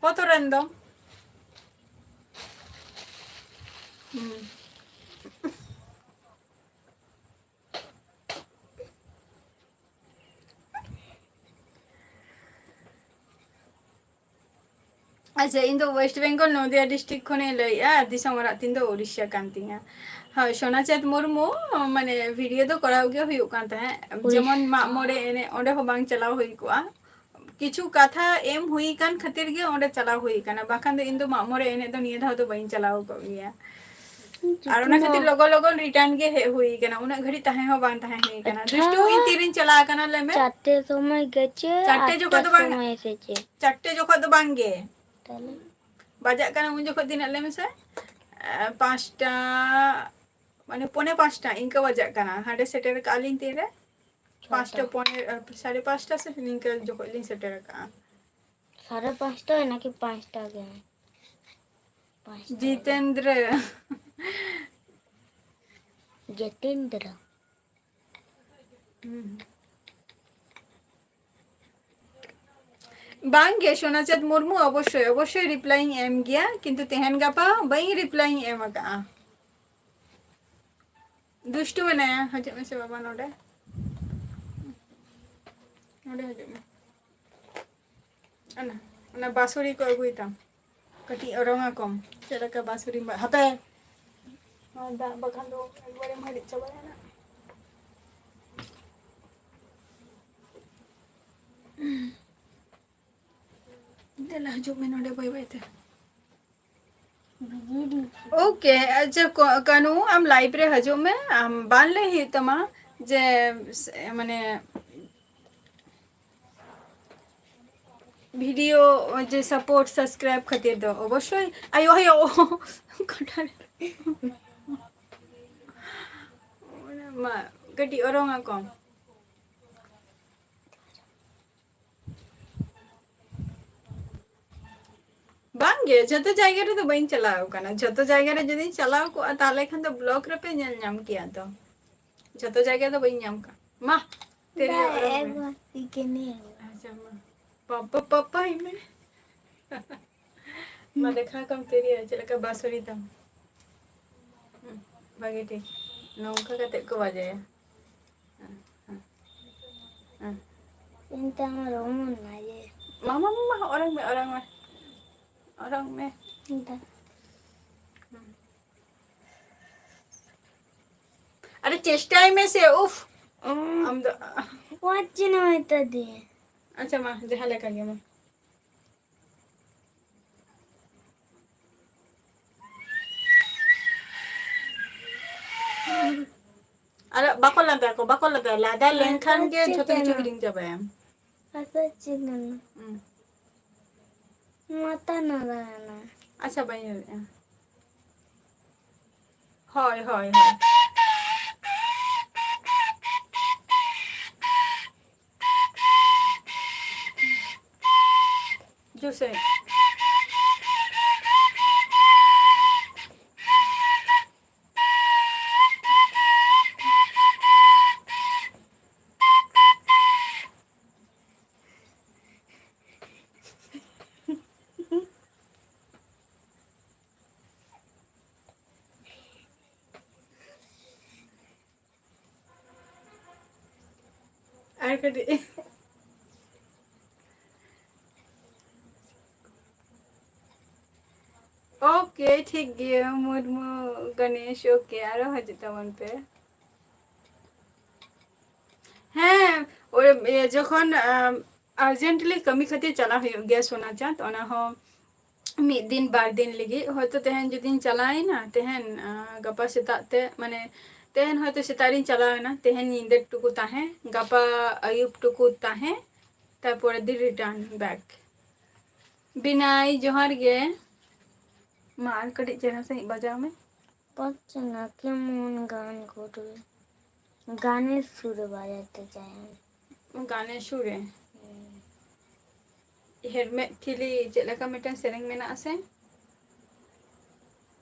ᱵᱚᱛᱚᱨᱮᱱ ᱫᱚ᱾ ᱦᱩᱸ᱾ ᱟᱪᱪᱷᱟ, ᱤᱧ ᱫᱚ West Bengal, ᱱᱚᱫᱤᱭᱟ district ᱠᱷᱚᱱᱤᱧ ᱞᱟᱹᱭᱮᱜᱼᱟ᱾ ᱫᱤᱥᱚᱢ ᱚᱲᱟᱜ ᱛᱤᱧ ᱫᱚ ᱳᱰᱤᱥᱟ ᱠᱟᱱ ᱛᱤᱧᱟ᱾ ᱦᱳᱭ, ᱥᱳᱱᱟ ᱪᱟᱸᱫᱽ ᱢᱩᱨᱢᱩ, ᱢᱟᱱᱮ, video ᱫᱚ ᱠᱚᱨᱟᱣ ᱜᱮ ᱦᱩᱭᱩᱜ ᱠᱟᱱ ᱛᱟᱦᱮᱸᱫ᱾ ᱳᱰᱤᱥᱟ᱾ ᱡᱮᱢᱚᱱ ᱢᱟᱜ ᱢᱚᱬᱮ ᱮᱱᱮᱡ, ᱚᱸᱰᱮ ᱦᱚᱸ ᱵᱟᱝ ᱪᱟᱞᱟᱣ ᱦᱩᱭ ᱠᱚᱜᱼᱟ᱾ ᱠᱤᱪᱷᱩ ᱠᱟᱛᱷᱟ ᱮᱢ ᱦᱩᱭ ᱠᱟᱱ ᱠᱷᱟᱹᱛᱤᱨ ᱜᱮ ᱚᱸᱰᱮ ᱪᱟᱞᱟᱣ ᱦᱩᱭ ᱠᱟᱱᱟ, ᱵᱟᱠᱷᱟᱱ ᱫᱚ ᱤᱧ ᱫᱚ ᱢᱟᱜ ᱢᱚᱬᱮ ᱮᱱᱮᱡ ᱫᱚ ᱱᱤᱭᱟᱹ ᱫᱷᱟᱣ ᱫᱚ ᱵᱟᱹᱧ ᱪᱟᱞᱟᱣ ᱠᱚᱜ ᱜᱮᱭᱟ᱾ ᱟᱨ ᱚᱱᱟ ᱠᱷᱟᱹᱛᱤᱨ ᱞᱚᱜᱚᱱ ᱞᱚᱜᱚᱱ return ᱜᱮ ᱦᱮᱡ ᱦᱩᱭ ᱠᱟᱱᱟ, ᱩᱱᱟᱹᱜ ᱜᱷᱟᱹᱲᱤᱡ ᱛᱟᱦᱮᱸ ᱦᱚᱸ ᱵᱟᱝ ᱛᱟᱦᱮᱸ ᱦᱩᱭ ᱠᱟᱱᱟ᱾ ᱟᱪᱪᱷᱟ᱾ ᱫᱩᱥᱴᱩ, ᱤᱧ ᱛᱤᱨᱤᱧ ᱪᱟᱞᱟᱣ ᱠᱟᱱᱟ, ᱞᱟᱹᱭ ᱢᱮ? ᱪᱟᱨᱴᱮ ᱥᱚᱢᱚᱭ ᱜᱮᱪᱮ, ᱪᱟᱨᱴᱮ ᱡᱚᱠᱷᱚᱱ ᱫᱚ ᱵᱟᱝ᱾ ᱥᱚᱢᱚᱭ ᱥᱮ ᱪᱮᱫ? ᱪᱟᱨᱴᱮ ᱡᱚᱠᱷᱚᱱ ᱫᱚ ᱵᱟᱝ ᱜᱮ᱾ ᱛᱟᱦᱞᱮ? ᱵᱟᱡᱟᱜ ᱠᱟᱱᱟ ᱩᱱ ᱡᱚᱠᱷᱚᱱ ᱛᱤᱱᱟᱹᱜ, ᱞᱟᱹᱭ ᱢᱮᱥᱮ? ᱮ, ᱯᱟᱸᱪᱴᱟ, ᱢᱟᱱᱮ, ᱯᱚᱱᱮ ᱯᱟᱸᱪᱴᱟ ᱤᱱᱠᱟᱹ ᱵᱟᱡᱟᱜ ᱠᱟᱱᱟ᱾ ᱦᱟᱸᱰᱮ ᱥᱮᱴᱮᱨ ᱠᱟᱜᱼᱟ ᱞᱤᱧ ᱛᱤᱱᱨᱮ? ᱪᱷᱚᱴᱟ᱾ ᱯᱟᱸᱪᱴᱟ ᱯᱚᱱᱮ, ᱮ, ᱥᱟᱲᱮ ᱯᱟᱸᱪᱴᱟ ᱥᱮ ᱱᱤᱝᱠᱟᱹ ᱡᱚᱠᱷᱚᱡ ᱞᱤᱧ ᱥᱮᱴᱮᱨ ᱠᱟᱜᱼᱟ᱾ ᱥᱟᱲᱮ ᱯᱟᱸᱪᱴᱟ ᱱᱟᱠᱤ ᱯᱟᱸᱪᱴᱟ ᱜᱮ? ᱯᱟᱸᱪᱴᱟ ᱜᱮ᱾ ᱡᱤᱛᱮᱱᱫᱨᱚ᱾ ᱡᱤᱛᱮᱱᱫᱨᱚ᱾ ᱦᱩᱸ᱾ ᱵᱟᱝ ᱜᱮ, ᱥᱳᱱᱟᱪᱟᱸᱫᱽ ᱢᱩᱨᱢᱩ, ᱚᱵᱚᱥᱥᱳᱭ, ᱚᱵᱚᱥᱥᱳᱭ reply ᱤᱧ ᱮᱢ ᱜᱮᱭᱟ, ᱠᱤᱱᱛᱩ ᱛᱮᱦᱮᱧ ᱜᱟᱯᱟ ᱵᱟᱹᱧ reply ᱤᱧ ᱮᱢ ᱟᱠᱟᱜᱼᱟ᱾ ᱫᱩᱥᱴᱩ ᱢᱮᱱᱟᱭᱟ, ᱦᱤᱡᱩᱜ ᱢᱮᱥᱮ ᱵᱟᱵᱟ ᱱᱚᱰᱮ᱾ ᱱᱚᱰᱮ ᱦᱤᱡᱩᱜ ᱢᱮ᱾ ᱚᱱᱟ, ᱚᱱᱟ ᱵᱟᱸᱥᱩᱨᱤ ᱠᱚ ᱟᱹᱜᱩᱭ ᱛᱟᱢ᱾ ᱠᱟᱹᱴᱤᱡ ᱚᱨᱚᱝ ᱟᱠᱚᱢ᱾ ᱪᱮᱫ ᱞᱮᱠᱟ ᱵᱟᱸᱥᱩᱨᱤ ᱵᱟ-, ᱦᱟᱯᱮ᱾ ᱱᱚᱣᱟ ᱫᱟᱜ ᱵᱟᱠᱷᱟᱱ ᱫᱚ ᱮᱠᱵᱟᱨᱮᱢ ᱦᱤᱨᱤᱡ ᱪᱟᱵᱟᱭᱟ ᱱᱟᱜ᱾ ᱫᱮᱞᱟ ᱦᱤᱡᱩᱜ ᱢᱮ ᱱᱚᱰᱮ ᱵᱟᱹᱭ ᱵᱟᱹᱭ ᱛᱮ᱾ ᱳᱠᱮ, ᱟᱪᱪᱷᱟ, ᱠᱚ-, ᱠᱟᱹᱱᱩ, ᱟᱢ live ᱨᱮ ᱦᱤᱡᱩᱜ ᱢᱮ᱾ ᱟᱢ ᱵᱟᱝ ᱞᱟᱹᱭ ᱦᱩᱭᱩᱜ ᱛᱟᱢᱟ ᱡᱮ, ᱥ-, ᱢᱟᱱᱮ, video ᱡᱮ support, subscribe ᱠᱷᱟᱹᱛᱤᱨ ᱫᱚ ᱚᱵᱚᱥᱥᱳᱭ᱾ ᱟᱭᱳ, ᱟᱭᱳ, ᱠᱟᱴᱟ ᱨᱮ᱾ ᱢᱟ, ᱠᱟᱹᱴᱤᱡ ᱚᱨᱚᱝ ᱟᱠᱚᱢ᱾ ᱵᱟᱝ ᱜᱮ, ᱡᱷᱚᱛᱚ ᱡᱟᱭᱜᱟ ᱨᱮᱫᱚ ᱵᱟᱹᱧ ᱪᱟᱞᱟᱣ ᱠᱟᱱᱟ᱾ ᱡᱷᱚᱛᱚ ᱡᱟᱭᱜᱟ ᱨᱮ ᱡᱩᱫᱤᱧ ᱪᱟᱞᱟᱣ ᱠᱚᱜᱼᱟ, ᱛᱟᱦᱞᱮ ᱠᱷᱟᱱ ᱫᱚ vlog ᱨᱮᱯᱮ ᱧᱮᱞ ᱧᱟᱢ ᱠᱮᱭᱟ ᱛᱚ᱾ ᱡᱷᱚᱛᱚ ᱡᱟᱭᱜᱟ ᱫᱚ ᱵᱟᱹᱧ ᱧᱟᱢ ᱠᱟᱜ᱾ ᱢᱟ, ᱛᱤᱨᱭᱳ ᱫᱟᱜ ᱚᱨᱚᱝ ᱢᱮ᱾ ᱮᱢ ᱟᱹᱜᱩ ᱠᱤᱱᱟᱹᱧ᱾ ᱟᱪᱪᱷᱟ, ᱢᱟ᱾ ᱯᱟᱯᱟ, ᱯᱟᱯᱟᱭ ᱢᱮ᱾ ᱢᱟ, ᱫᱮᱠᱷᱟᱣ ᱠᱚᱢ ᱛᱤᱨᱭᱳ, ᱪᱮᱫ ᱞᱮᱠᱟ ᱵᱟᱸᱥᱩᱨᱤ ᱛᱟᱢ? ᱦᱩᱸ, ᱵᱷᱟᱜᱮ ᱴᱷᱤᱠ᱾ ᱱᱚᱝᱠᱟ ᱠᱟᱛᱮ ᱠᱚ ᱵᱟᱡᱟᱭᱟ᱾ ᱦᱮᱸ, ᱦᱮᱸ, ᱦᱮᱸ᱾ ᱤᱧ ᱛᱮ ᱟᱢᱟᱜ ᱨᱩᱢ ᱱᱟ ᱡᱮ᱾ ᱢᱟ, ᱢᱟ, ᱢᱟ, ᱢᱟ, ᱚᱨᱚᱝ ᱢᱮ, ᱚᱨᱚᱝ ᱢᱮ᱾ ᱚᱨᱚᱝ ᱢᱮ᱾ ᱫᱟ᱾ ᱟᱨᱮ ᱪᱮᱥᱴᱟᱭ ᱢᱮ ᱥᱮ, ᱩᱯᱷ᱾ ᱟᱢ ᱫᱚ᱾ ᱯᱟᱸᱪ ᱪᱤᱱᱦᱟᱹ ᱢᱮᱛᱟ ᱫᱤᱭᱟ᱾ ᱟᱪᱪᱷᱟ, ᱢᱟ, ᱡᱟᱦᱟᱸ ᱞᱮᱠᱟ ᱜᱮ, ᱢᱟ᱾ ᱟᱨ ᱵᱟᱠᱚ ᱞᱟᱸᱫᱟ ᱠᱚ, ᱵᱟᱠᱚ ᱞᱟᱸᱫᱟ᱾ ᱞᱟᱸᱫᱟ ᱞᱮᱱᱠᱷᱟᱱ ᱜᱮ ᱡᱷᱚᱛᱚ ᱠᱤᱪᱷᱩ ᱦᱤᱲᱤᱧ ᱪᱟᱵᱟᱭᱟᱢ᱾ ᱟᱫᱚ ᱪᱮᱫ ᱠᱟᱱᱟ? ᱦᱩᱸ᱾ ᱢᱟᱛᱟ ᱱᱟᱨᱟᱭᱚᱱᱟ᱾ ᱟᱪᱪᱷᱟ, ᱵᱟᱹᱧ ᱧᱮᱞᱮᱫᱼᱟ᱾ ᱦᱳᱭ, ᱦᱳᱭ, ᱦᱳᱭ᱾ ᱡᱳᱨ ᱥᱮ᱾ ᱟᱨ ᱠᱟᱹᱴᱤᱡ᱾ ᱳᱠᱮ, ᱴᱷᱤᱠ ᱜᱮᱭᱟ, ᱢᱩᱨᱢᱩ ᱜᱚᱱᱮᱥ, ᱳᱠᱮ, ᱟᱨᱚ ᱦᱤᱡᱩᱜ ᱛᱟᱵᱚᱱ ᱯᱮ᱾ ᱦᱮᱸ, ᱳᱭ, ᱤᱭᱟᱹ, ᱡᱚᱠᱷᱚᱱ, ᱟᱢ, ᱟᱨᱡᱮᱱᱴᱞᱤ ᱠᱟᱹᱢᱤ ᱠᱷᱟᱹᱛᱤᱨ ᱪᱟᱞᱟᱜ ᱦᱩᱭᱩᱜ ᱜᱮᱭᱟ, ᱥᱳᱱᱟ ᱪᱟᱸᱫᱽ, ᱚᱱᱟ ᱦᱚᱸ ᱢᱤᱫ ᱫᱤᱱ ᱵᱟᱨ ᱫᱤᱱ ᱞᱟᱹᱜᱤᱫ᱾ ᱦᱚᱭᱛᱳ ᱛᱮᱦᱮᱧ ᱡᱩᱫᱤᱧ ᱪᱟᱞᱟᱣᱮᱱᱟ, ᱛᱮᱦᱮᱧ, ᱟᱸ, ᱜᱟᱯᱟ ᱥᱮᱛᱟᱜ ᱛᱮ, ᱢᱟᱱᱮ, ᱛᱮᱦᱮᱧ ᱦᱚᱭᱛᱳ ᱥᱮᱛᱟᱜ ᱨᱤᱧ ᱪᱟᱞᱟᱣᱮᱱᱟ, ᱛᱮᱦᱮᱧ ᱧᱤᱫᱟᱹ ᱴᱩᱠᱩ ᱛᱟᱦᱮᱸ, ᱜᱟᱯᱟ ᱟᱹᱭᱩᱵ ᱴᱩᱠᱩ ᱛᱟᱦᱮᱸ, ᱛᱟᱨᱯᱚᱨᱮᱨ ᱫᱤᱱ return back᱾ ᱵᱤᱱᱟᱭ, ᱡᱚᱦᱟᱨ ᱜᱮ᱾ ᱢᱟ, ᱟᱨ ᱠᱟᱹᱴᱤᱡ ᱪᱮᱦᱨᱟ ᱥᱟᱺᱦᱤᱡ ᱵᱟᱡᱟᱣ ᱢᱮ᱾ ᱯᱟᱪᱮ ᱱᱟ ᱠᱮᱢᱚᱱ ᱜᱟᱱ ᱠᱚᱨᱮ, ᱜᱟᱱᱮᱨ ᱥᱩᱨᱮ ᱵᱟᱡᱟᱛᱮ ᱪᱟᱭ᱾ ᱜᱟᱱᱮᱨ ᱥᱩᱨᱮ? ᱦᱮᱸ᱾ ᱦᱮᱨᱢᱮᱫ ᱴᱷᱤᱞᱤ ᱪᱮᱫ ᱞᱮᱠᱟ ᱢᱤᱫᱴᱟᱝ ᱥᱮᱨᱮᱧ ᱢᱮᱱᱟᱜᱼᱟ ᱥᱮ?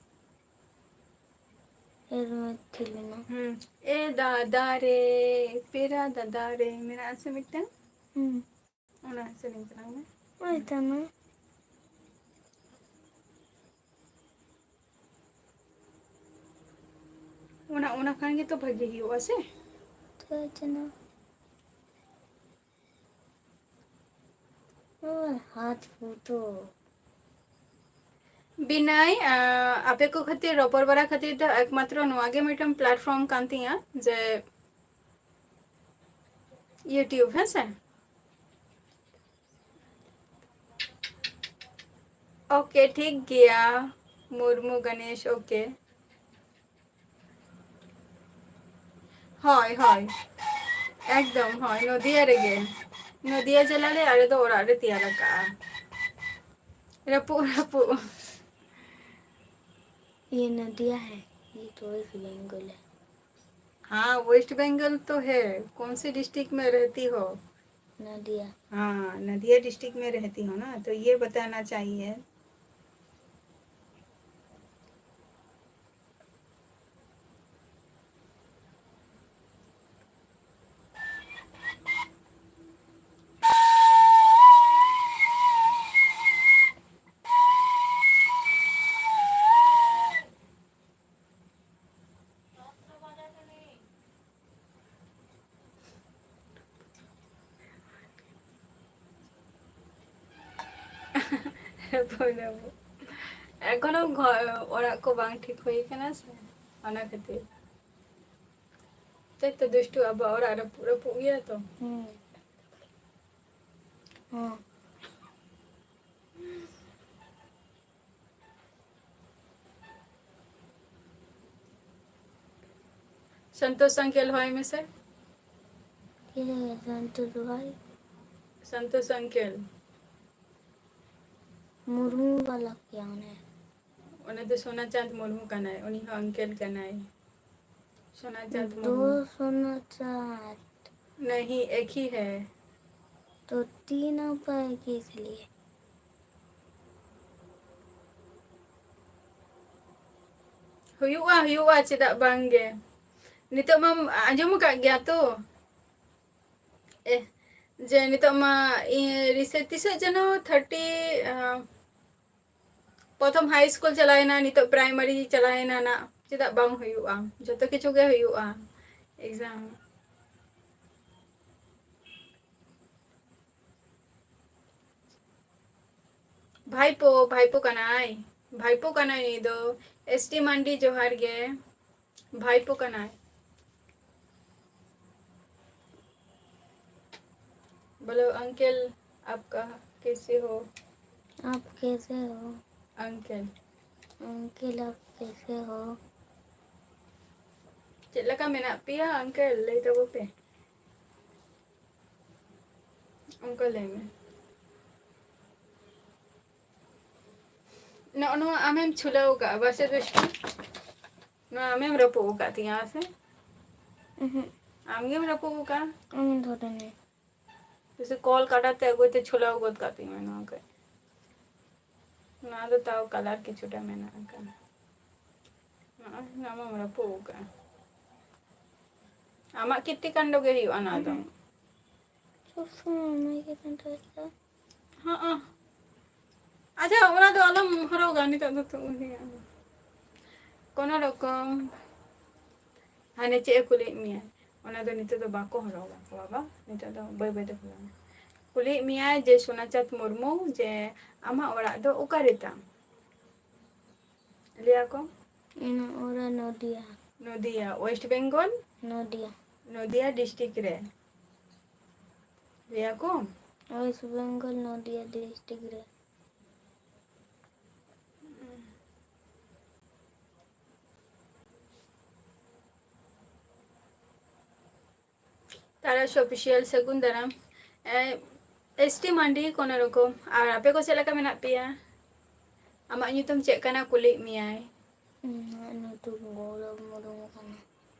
ᱦᱮᱨᱢᱮᱫ ᱴᱷᱤᱞᱤ ᱢᱟ᱾ ᱦᱩᱸ᱾ ᱮ ᱫᱟᱫᱟ ᱨᱮ, ᱯᱮᱨᱟ ᱫᱟᱫᱟ ᱨᱮ, ᱢᱮᱱᱟᱜᱼᱟ ᱥᱮ ᱢᱤᱫᱴᱟᱝ? ᱦᱩᱸ᱾ ᱚᱱᱟ ᱥᱮᱨᱮᱧ ᱛᱟᱞᱟᱝ ᱢᱮ᱾ ᱦᱳᱭ ᱛᱟᱢᱟ᱾ ᱚᱱᱟ, ᱚᱱᱟ ᱠᱷᱟᱱ ᱜᱮᱛᱚ ᱵᱷᱟᱜᱮ ᱦᱩᱭᱩᱜᱼᱟ ᱥᱮ? ᱛᱚ ᱪᱮᱱᱟ᱾ ᱳ, ᱦᱟᱛ ᱯᱷᱩᱴᱳ᱾ ᱵᱤᱱᱟᱭ, ᱟᱸ, ᱟᱯᱮ ᱠᱚ ᱠᱷᱟᱹᱛᱤᱨ ᱨᱚᱯᱚᱲ ᱵᱟᱲᱟ ᱠᱷᱟᱹᱛᱤᱨ ᱫᱚ ᱮᱠᱢᱟᱛᱨᱚ ᱱᱚᱣᱟ ᱜᱮ ᱢᱤᱫᱴᱟᱝ platform ᱠᱟᱱ ᱛᱤᱧᱟ, ᱡᱮ YouTube, ᱦᱮᱸ ᱥᱮ? OK, ᱴᱷᱤᱠ ᱜᱮᱭᱟ᱾ ᱢᱩᱨᱢᱩ ᱜᱚᱱᱮᱥ, OK᱾ ᱦᱳᱭ, ᱦᱳᱭ, ᱮᱠᱫᱚᱢ, ᱦᱳᱭ, ᱱᱚᱫᱤᱭᱟ ᱨᱮᱜᱮ᱾ ᱱᱚᱫᱤᱭᱟ ᱡᱮᱞᱟ ᱨᱮ ᱟᱞᱮ ᱫᱚ ᱚᱲᱟᱜ ᱞᱮ ᱛᱮᱭᱟᱨ ᱟᱠᱟᱜᱼᱟ᱾ ᱨᱟᱹᱯᱩᱫ, ᱨᱟᱹᱯᱩᱫ᱾ ये नदिया है, ये तो वेस्ट बंगाल है। हाँ, वेस्ट बंगाल तो है। कौन सी डिस्ट्रिक्ट में रहती हो? नदिया। हाँ, नदिया डिस्ट्रिक्ट में रहती हो ना, तो ये बताना चाहिए। ᱮᱠᱷᱚᱱᱳ ᱜᱷᱚ-, ᱚᱲᱟᱜ ᱠᱚ ᱵᱟᱝ ᱴᱷᱤᱠ ᱦᱩᱭ ᱠᱟᱱᱟ ᱥᱮ, ᱚᱱᱟ ᱠᱷᱟᱹᱛᱤᱨ᱾ ᱛᱟᱭ ᱛᱚ ᱫᱩᱥᱴᱩ, ᱟᱵᱚᱣᱟᱜ ᱚᱲᱟᱜ ᱨᱟᱹᱯᱩᱫ, ᱨᱟᱹᱯᱩᱫ ᱜᱮᱭᱟ ᱛᱚ᱾ ᱦᱩᱸ᱾ ᱦᱚᱸ᱾ ᱥᱚᱱᱛᱳᱥ uncle ᱦᱚᱦᱚᱭ ᱢᱮᱥᱮ᱾ ᱥᱚᱱᱛᱳᱥ ᱵᱷᱟᱭ᱾ ᱥᱚᱱᱛᱳᱥ uncle᱾ ᱢᱩᱨᱢᱩ ᱵᱟᱞᱟ ᱠᱮᱭᱟ ᱚᱱᱮ᱾ ᱩᱱᱤ ᱫᱚ ᱥᱳᱱᱟ ᱪᱟᱸᱫᱽ ᱢᱩᱨᱢᱩ ᱠᱟᱱᱟᱭ, ᱩᱱᱤ ᱦᱚᱸ uncle ᱠᱟᱱᱟᱭ᱾ ᱥᱳᱱᱟ ᱪᱟᱸᱫᱽ ᱫᱚ ᱢᱩᱨᱢᱩ᱾ ᱥᱳᱱᱟ ᱪᱟᱸᱫᱽ᱾ नहीं, एक ही है। तो तीनों का एक ही इसलिए। ᱦᱩᱭᱩᱜᱼᱟ, ᱦᱩᱭᱩᱜᱼᱟ, ᱪᱮᱫᱟᱜ ᱵᱟᱝ ᱜᱮ? ᱱᱤᱛᱚᱜ ᱢᱟᱢ ᱟᱸᱡᱚᱢ ᱟᱠᱟᱫ ᱜᱮᱭᱟ ᱛᱚ? ᱮ, ᱡᱮ ᱱᱤᱛᱚᱜ ᱢᱟ ᱤ-, ᱨᱤᱥᱮ-, ᱛᱤᱥᱚᱜ ᱡᱮᱱᱚ thirty, ᱟᱸ, ᱯᱨᱚᱛᱷᱚᱢ high school ᱪᱟᱞᱟᱣᱮᱱᱟ, ᱱᱤᱛᱚᱜ primary ᱪᱟᱞᱟᱣᱮᱱᱟ ᱱᱟᱜ᱾ ᱪᱮᱫᱟᱜ ᱵᱟᱝ ᱦᱩᱭᱩᱜᱼᱟ? ᱡᱚᱛᱚ ᱠᱤᱪᱷᱩ ᱜᱮ ᱦᱩᱭᱩᱜᱼᱟ᱾ Exam᱾ ᱵᱷᱟᱭᱯᱳ, ᱵᱷᱟᱭᱯᱳ ᱠᱟᱱᱟᱭ᱾ ᱵᱷᱟᱭᱯᱳ ᱠᱟᱱᱟᱭ ᱱᱩᱭ ᱫᱚ᱾ ᱮᱥ ᱴᱤ ᱢᱟᱱᱰᱤ, ᱡᱚᱦᱟᱨ ᱜᱮ᱾ ᱵᱷᱟᱭᱯᱳ ᱠᱟᱱᱟᱭ᱾ बोलो अंकल, आपका कैसे हो? आप कैसे हो? अंकल। अंकल, आप कैसे हो? ᱪᱮᱫ ᱞᱮᱠᱟ ᱢᱮᱱᱟᱜ ᱯᱮᱭᱟ ᱟᱝᱠᱮᱞ? ᱞᱟᱹᱭ ᱛᱟᱵᱚ ᱯᱮ᱾ ᱚᱱᱠᱟ ᱞᱟᱹᱭ ᱢᱮ᱾ ᱱᱚᱜᱼᱚ ᱱᱚᱣᱟ ᱟᱢᱮᱢ ᱪᱷᱩᱞᱟᱹᱣ ᱠᱟᱜᱼᱟ ᱵᱟᱥᱮ ᱫᱩᱥᱴᱩ? ᱱᱚᱣᱟ ᱟᱢᱮᱢ ᱨᱟᱹᱯᱩᱫ ᱟᱠᱟᱫ ᱛᱤᱧᱟ ᱵᱟᱥᱮ? ᱩᱦᱩᱸ᱾ ᱟᱢᱜᱮᱢ ᱨᱟᱹᱯᱩᱫ ᱟᱠᱟᱫᱼᱟ᱾ ᱟᱢ ᱫᱷᱚᱨᱮ ᱢᱮ᱾ ᱵᱮᱥᱤ ᱠᱚᱞ ᱠᱟᱴᱟᱛᱮ ᱟᱹᱜᱩᱭ ᱛᱮ ᱪᱷᱩᱞᱟᱹᱣ ᱜᱚᱫ ᱠᱟᱜ ᱛᱤᱧ ᱢᱮ ᱱᱚᱣᱟ ᱠᱚ᱾ ᱱᱚᱣᱟ ᱫᱚ ᱛᱟᱣ ᱠᱟᱞᱟᱨ ᱠᱤᱪᱷᱩᱴᱟ ᱢᱮᱱᱟᱜ ᱟᱠᱟᱫᱼᱟ᱾ ᱱᱚᱜᱼᱚᱭ ᱱᱚᱣᱟ ᱢᱟᱢ ᱨᱟᱹᱯᱩᱫ ᱟᱠᱟᱫᱼᱟ᱾ ᱟᱢᱟᱜ ᱠᱤᱨᱛᱤ ᱠᱟᱱᱰᱚ ᱜᱮ ᱦᱩᱭᱩᱜᱼᱟ ᱱᱚᱣᱟ ᱫᱚ᱾ ᱥᱚᱵ ᱥᱚᱢᱚᱭ ᱚᱱᱟ ᱜᱮ ᱠᱟᱱᱰᱚ ᱦᱩᱭᱩᱜᱼᱟ᱾ ᱦᱚᱸᱜᱼᱚ᱾ ᱟᱪᱪᱷᱟ, ᱚᱱᱟ ᱫᱚ ᱟᱞᱚᱢ ᱦᱚᱨᱚᱜᱟ ᱱᱤᱛᱚᱜ ᱫᱚ, ᱛᱚ ᱩᱱᱤᱭᱟᱜ ᱫᱚ᱾ ᱠᱳᱱᱳ ᱨᱚᱠᱚᱢ ᱦᱟᱱᱮ ᱪᱮᱫ ᱮ ᱠᱩᱞᱤᱭᱮᱫ ᱢᱮᱭᱟ, ᱚᱱᱟ ᱫᱚ ᱱᱤᱛᱚᱜ ᱫᱚ ᱵᱟᱠᱚ ᱦᱚᱨᱚᱜᱟ ᱠᱚ ᱵᱟᱵᱟ, ᱱᱤᱛᱚᱜ ᱫᱚ ᱵᱟᱹᱭ ᱵᱟᱹᱭ ᱛᱮᱠᱚ ᱦᱚᱨᱚᱜᱟ᱾ ᱠᱩᱞᱤᱭᱮᱫ ᱢᱮᱭᱟᱭ ᱡᱮ ᱥᱳᱱᱟᱪᱟᱸᱫᱽ ᱢᱩᱨᱢᱩ, ᱡᱮ ᱟᱢᱟᱜ ᱚᱲᱟᱜ ᱫᱚ ᱚᱠᱟᱨᱮ ᱛᱟᱢ? ᱞᱟᱹᱭᱟ ᱠᱚ? ᱤᱧᱟᱹᱜ ᱚᱲᱟᱜ ᱱᱚᱫᱤᱭᱟ᱾ ᱱᱚᱫᱤᱭᱟ, ᱳᱭᱮᱥᱴ ᱵᱮᱝᱜᱚᱞ? ᱱᱚᱫᱤᱭᱟ᱾ ᱱᱚᱫᱤᱭᱟ ᱰᱤᱥᱴᱨᱤᱠᱴ ᱨᱮ᱾ ᱞᱟᱹᱭᱟ ᱠᱚ? ᱳᱭᱮᱥᱴ ᱵᱮᱝᱜᱚᱞ, ᱱᱚᱫᱤᱭᱟ ᱰᱤᱥᱴᱨᱤᱠᱴ ᱨᱮ᱾ ᱛᱟᱨᱟᱥ ᱚᱯᱷᱤᱥᱤᱭᱟᱞ ᱥᱟᱹᱜᱩᱱ ᱫᱟᱨᱟᱢ᱾ ᱮᱥ ᱴᱤ ᱢᱟᱱᱰᱤ ᱠᱳᱱᱳ ᱨᱚᱠᱚᱢ᱾ ᱟᱨ ᱟᱯᱮ ᱠᱚ ᱪᱮᱫ ᱞᱮᱠᱟ ᱢᱮᱱᱟᱜ ᱯᱮᱭᱟ? ᱟᱢᱟᱜ ᱧᱩᱛᱩᱢ ᱪᱮᱫ ᱠᱟᱱᱟ ᱠᱩᱞᱤᱭᱮᱫ ᱢᱮᱭᱟᱭ᱾ ᱤᱧᱟᱹᱜ ᱧᱩᱛᱩᱢ ᱜᱚᱣᱨᱚᱵ ᱢᱩᱨᱢᱩ ᱠᱟᱱᱟ᱾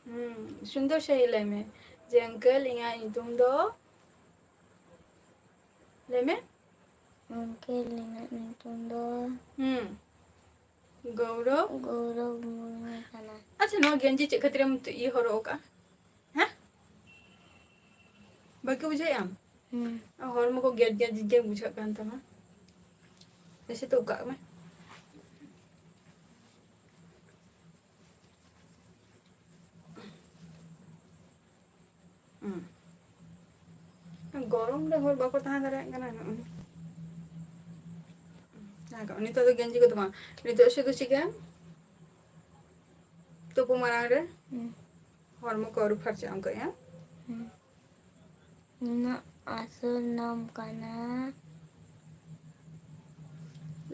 ᱦᱩᱸ, ᱥᱩᱱᱫᱚᱨ ᱥᱟᱺᱦᱤᱡ ᱞᱟᱹᱭ ᱢᱮ ᱡᱮ, "ᱟᱝᱠᱮᱞ, ᱤᱧᱟᱹᱜ ᱧᱩᱛᱩᱢ ᱫᱚ", ᱞᱟᱹᱭ ᱢᱮ᱾ ᱟᱝᱠᱮᱞ, ᱤᱧᱟᱹᱜ ᱧᱩᱛᱩᱢ ᱫᱚ ᱦᱩᱸ᱾ ᱜᱚᱣᱨᱚᱵ᱾ ᱜᱚᱣᱨᱚᱵ ᱢᱩᱨᱢᱩ ᱠᱟᱱᱟ᱾ ᱟᱪᱪᱷᱟ, ᱱᱚᱣᱟ ᱜᱮᱧᱡᱤ ᱪᱮᱫ ᱠᱷᱟᱹᱛᱤᱨᱮᱢ ᱤᱭᱟᱹ ᱦᱚᱨᱚᱜ ᱟᱠᱟᱫᱼᱟ? ᱦᱮᱸ? ᱵᱷᱟᱹᱜᱤ ᱵᱩᱡᱷᱟᱹᱣᱮᱫ ᱟᱢ? ᱦᱩᱸ᱾ ᱦᱚᱲᱢᱚ ᱠᱚ ᱜᱮᱫ ᱜᱮᱫ ᱜᱮ ᱵᱩᱡᱷᱟᱹᱜ ᱠᱟᱱ ᱛᱟᱢᱟ᱾ ᱵᱮᱥᱤ ᱛᱚ ᱠᱟᱜ ᱢᱮ᱾ ᱦᱩᱸ᱾ ᱜᱚᱨᱚᱢ ᱨᱮ ᱦᱚᱲ ᱵᱟᱠᱚ ᱛᱟᱦᱮᱸ ᱫᱟᱲᱮᱭᱟᱜ ᱠᱟᱱᱟ, ᱱᱚᱜᱼᱚᱭ᱾ ᱦᱮᱸ, ᱱᱤᱛᱚᱜ ᱫᱚ ᱜᱮᱧᱡᱤ ᱠᱚᱫᱚ ᱵᱟᱝ, ᱱᱤᱛᱚᱜ ᱥᱩᱫᱷᱩ ᱪᱤᱠᱟᱹᱭᱟᱢ? ᱛᱩᱯᱩ ᱢᱟᱲᱟᱝ ᱨᱮ ᱦᱩᱸ᱾ ᱦᱚᱲᱢᱚ ᱠᱚ ᱟᱹᱨᱩ ᱯᱷᱟᱨᱪᱟ ᱚᱱᱠᱟᱭᱟ᱾ ᱦᱩᱸ᱾ ᱤᱧᱟᱹᱜ ᱟᱥᱚᱞ ᱱᱟᱢ ᱠᱟᱱᱟ᱾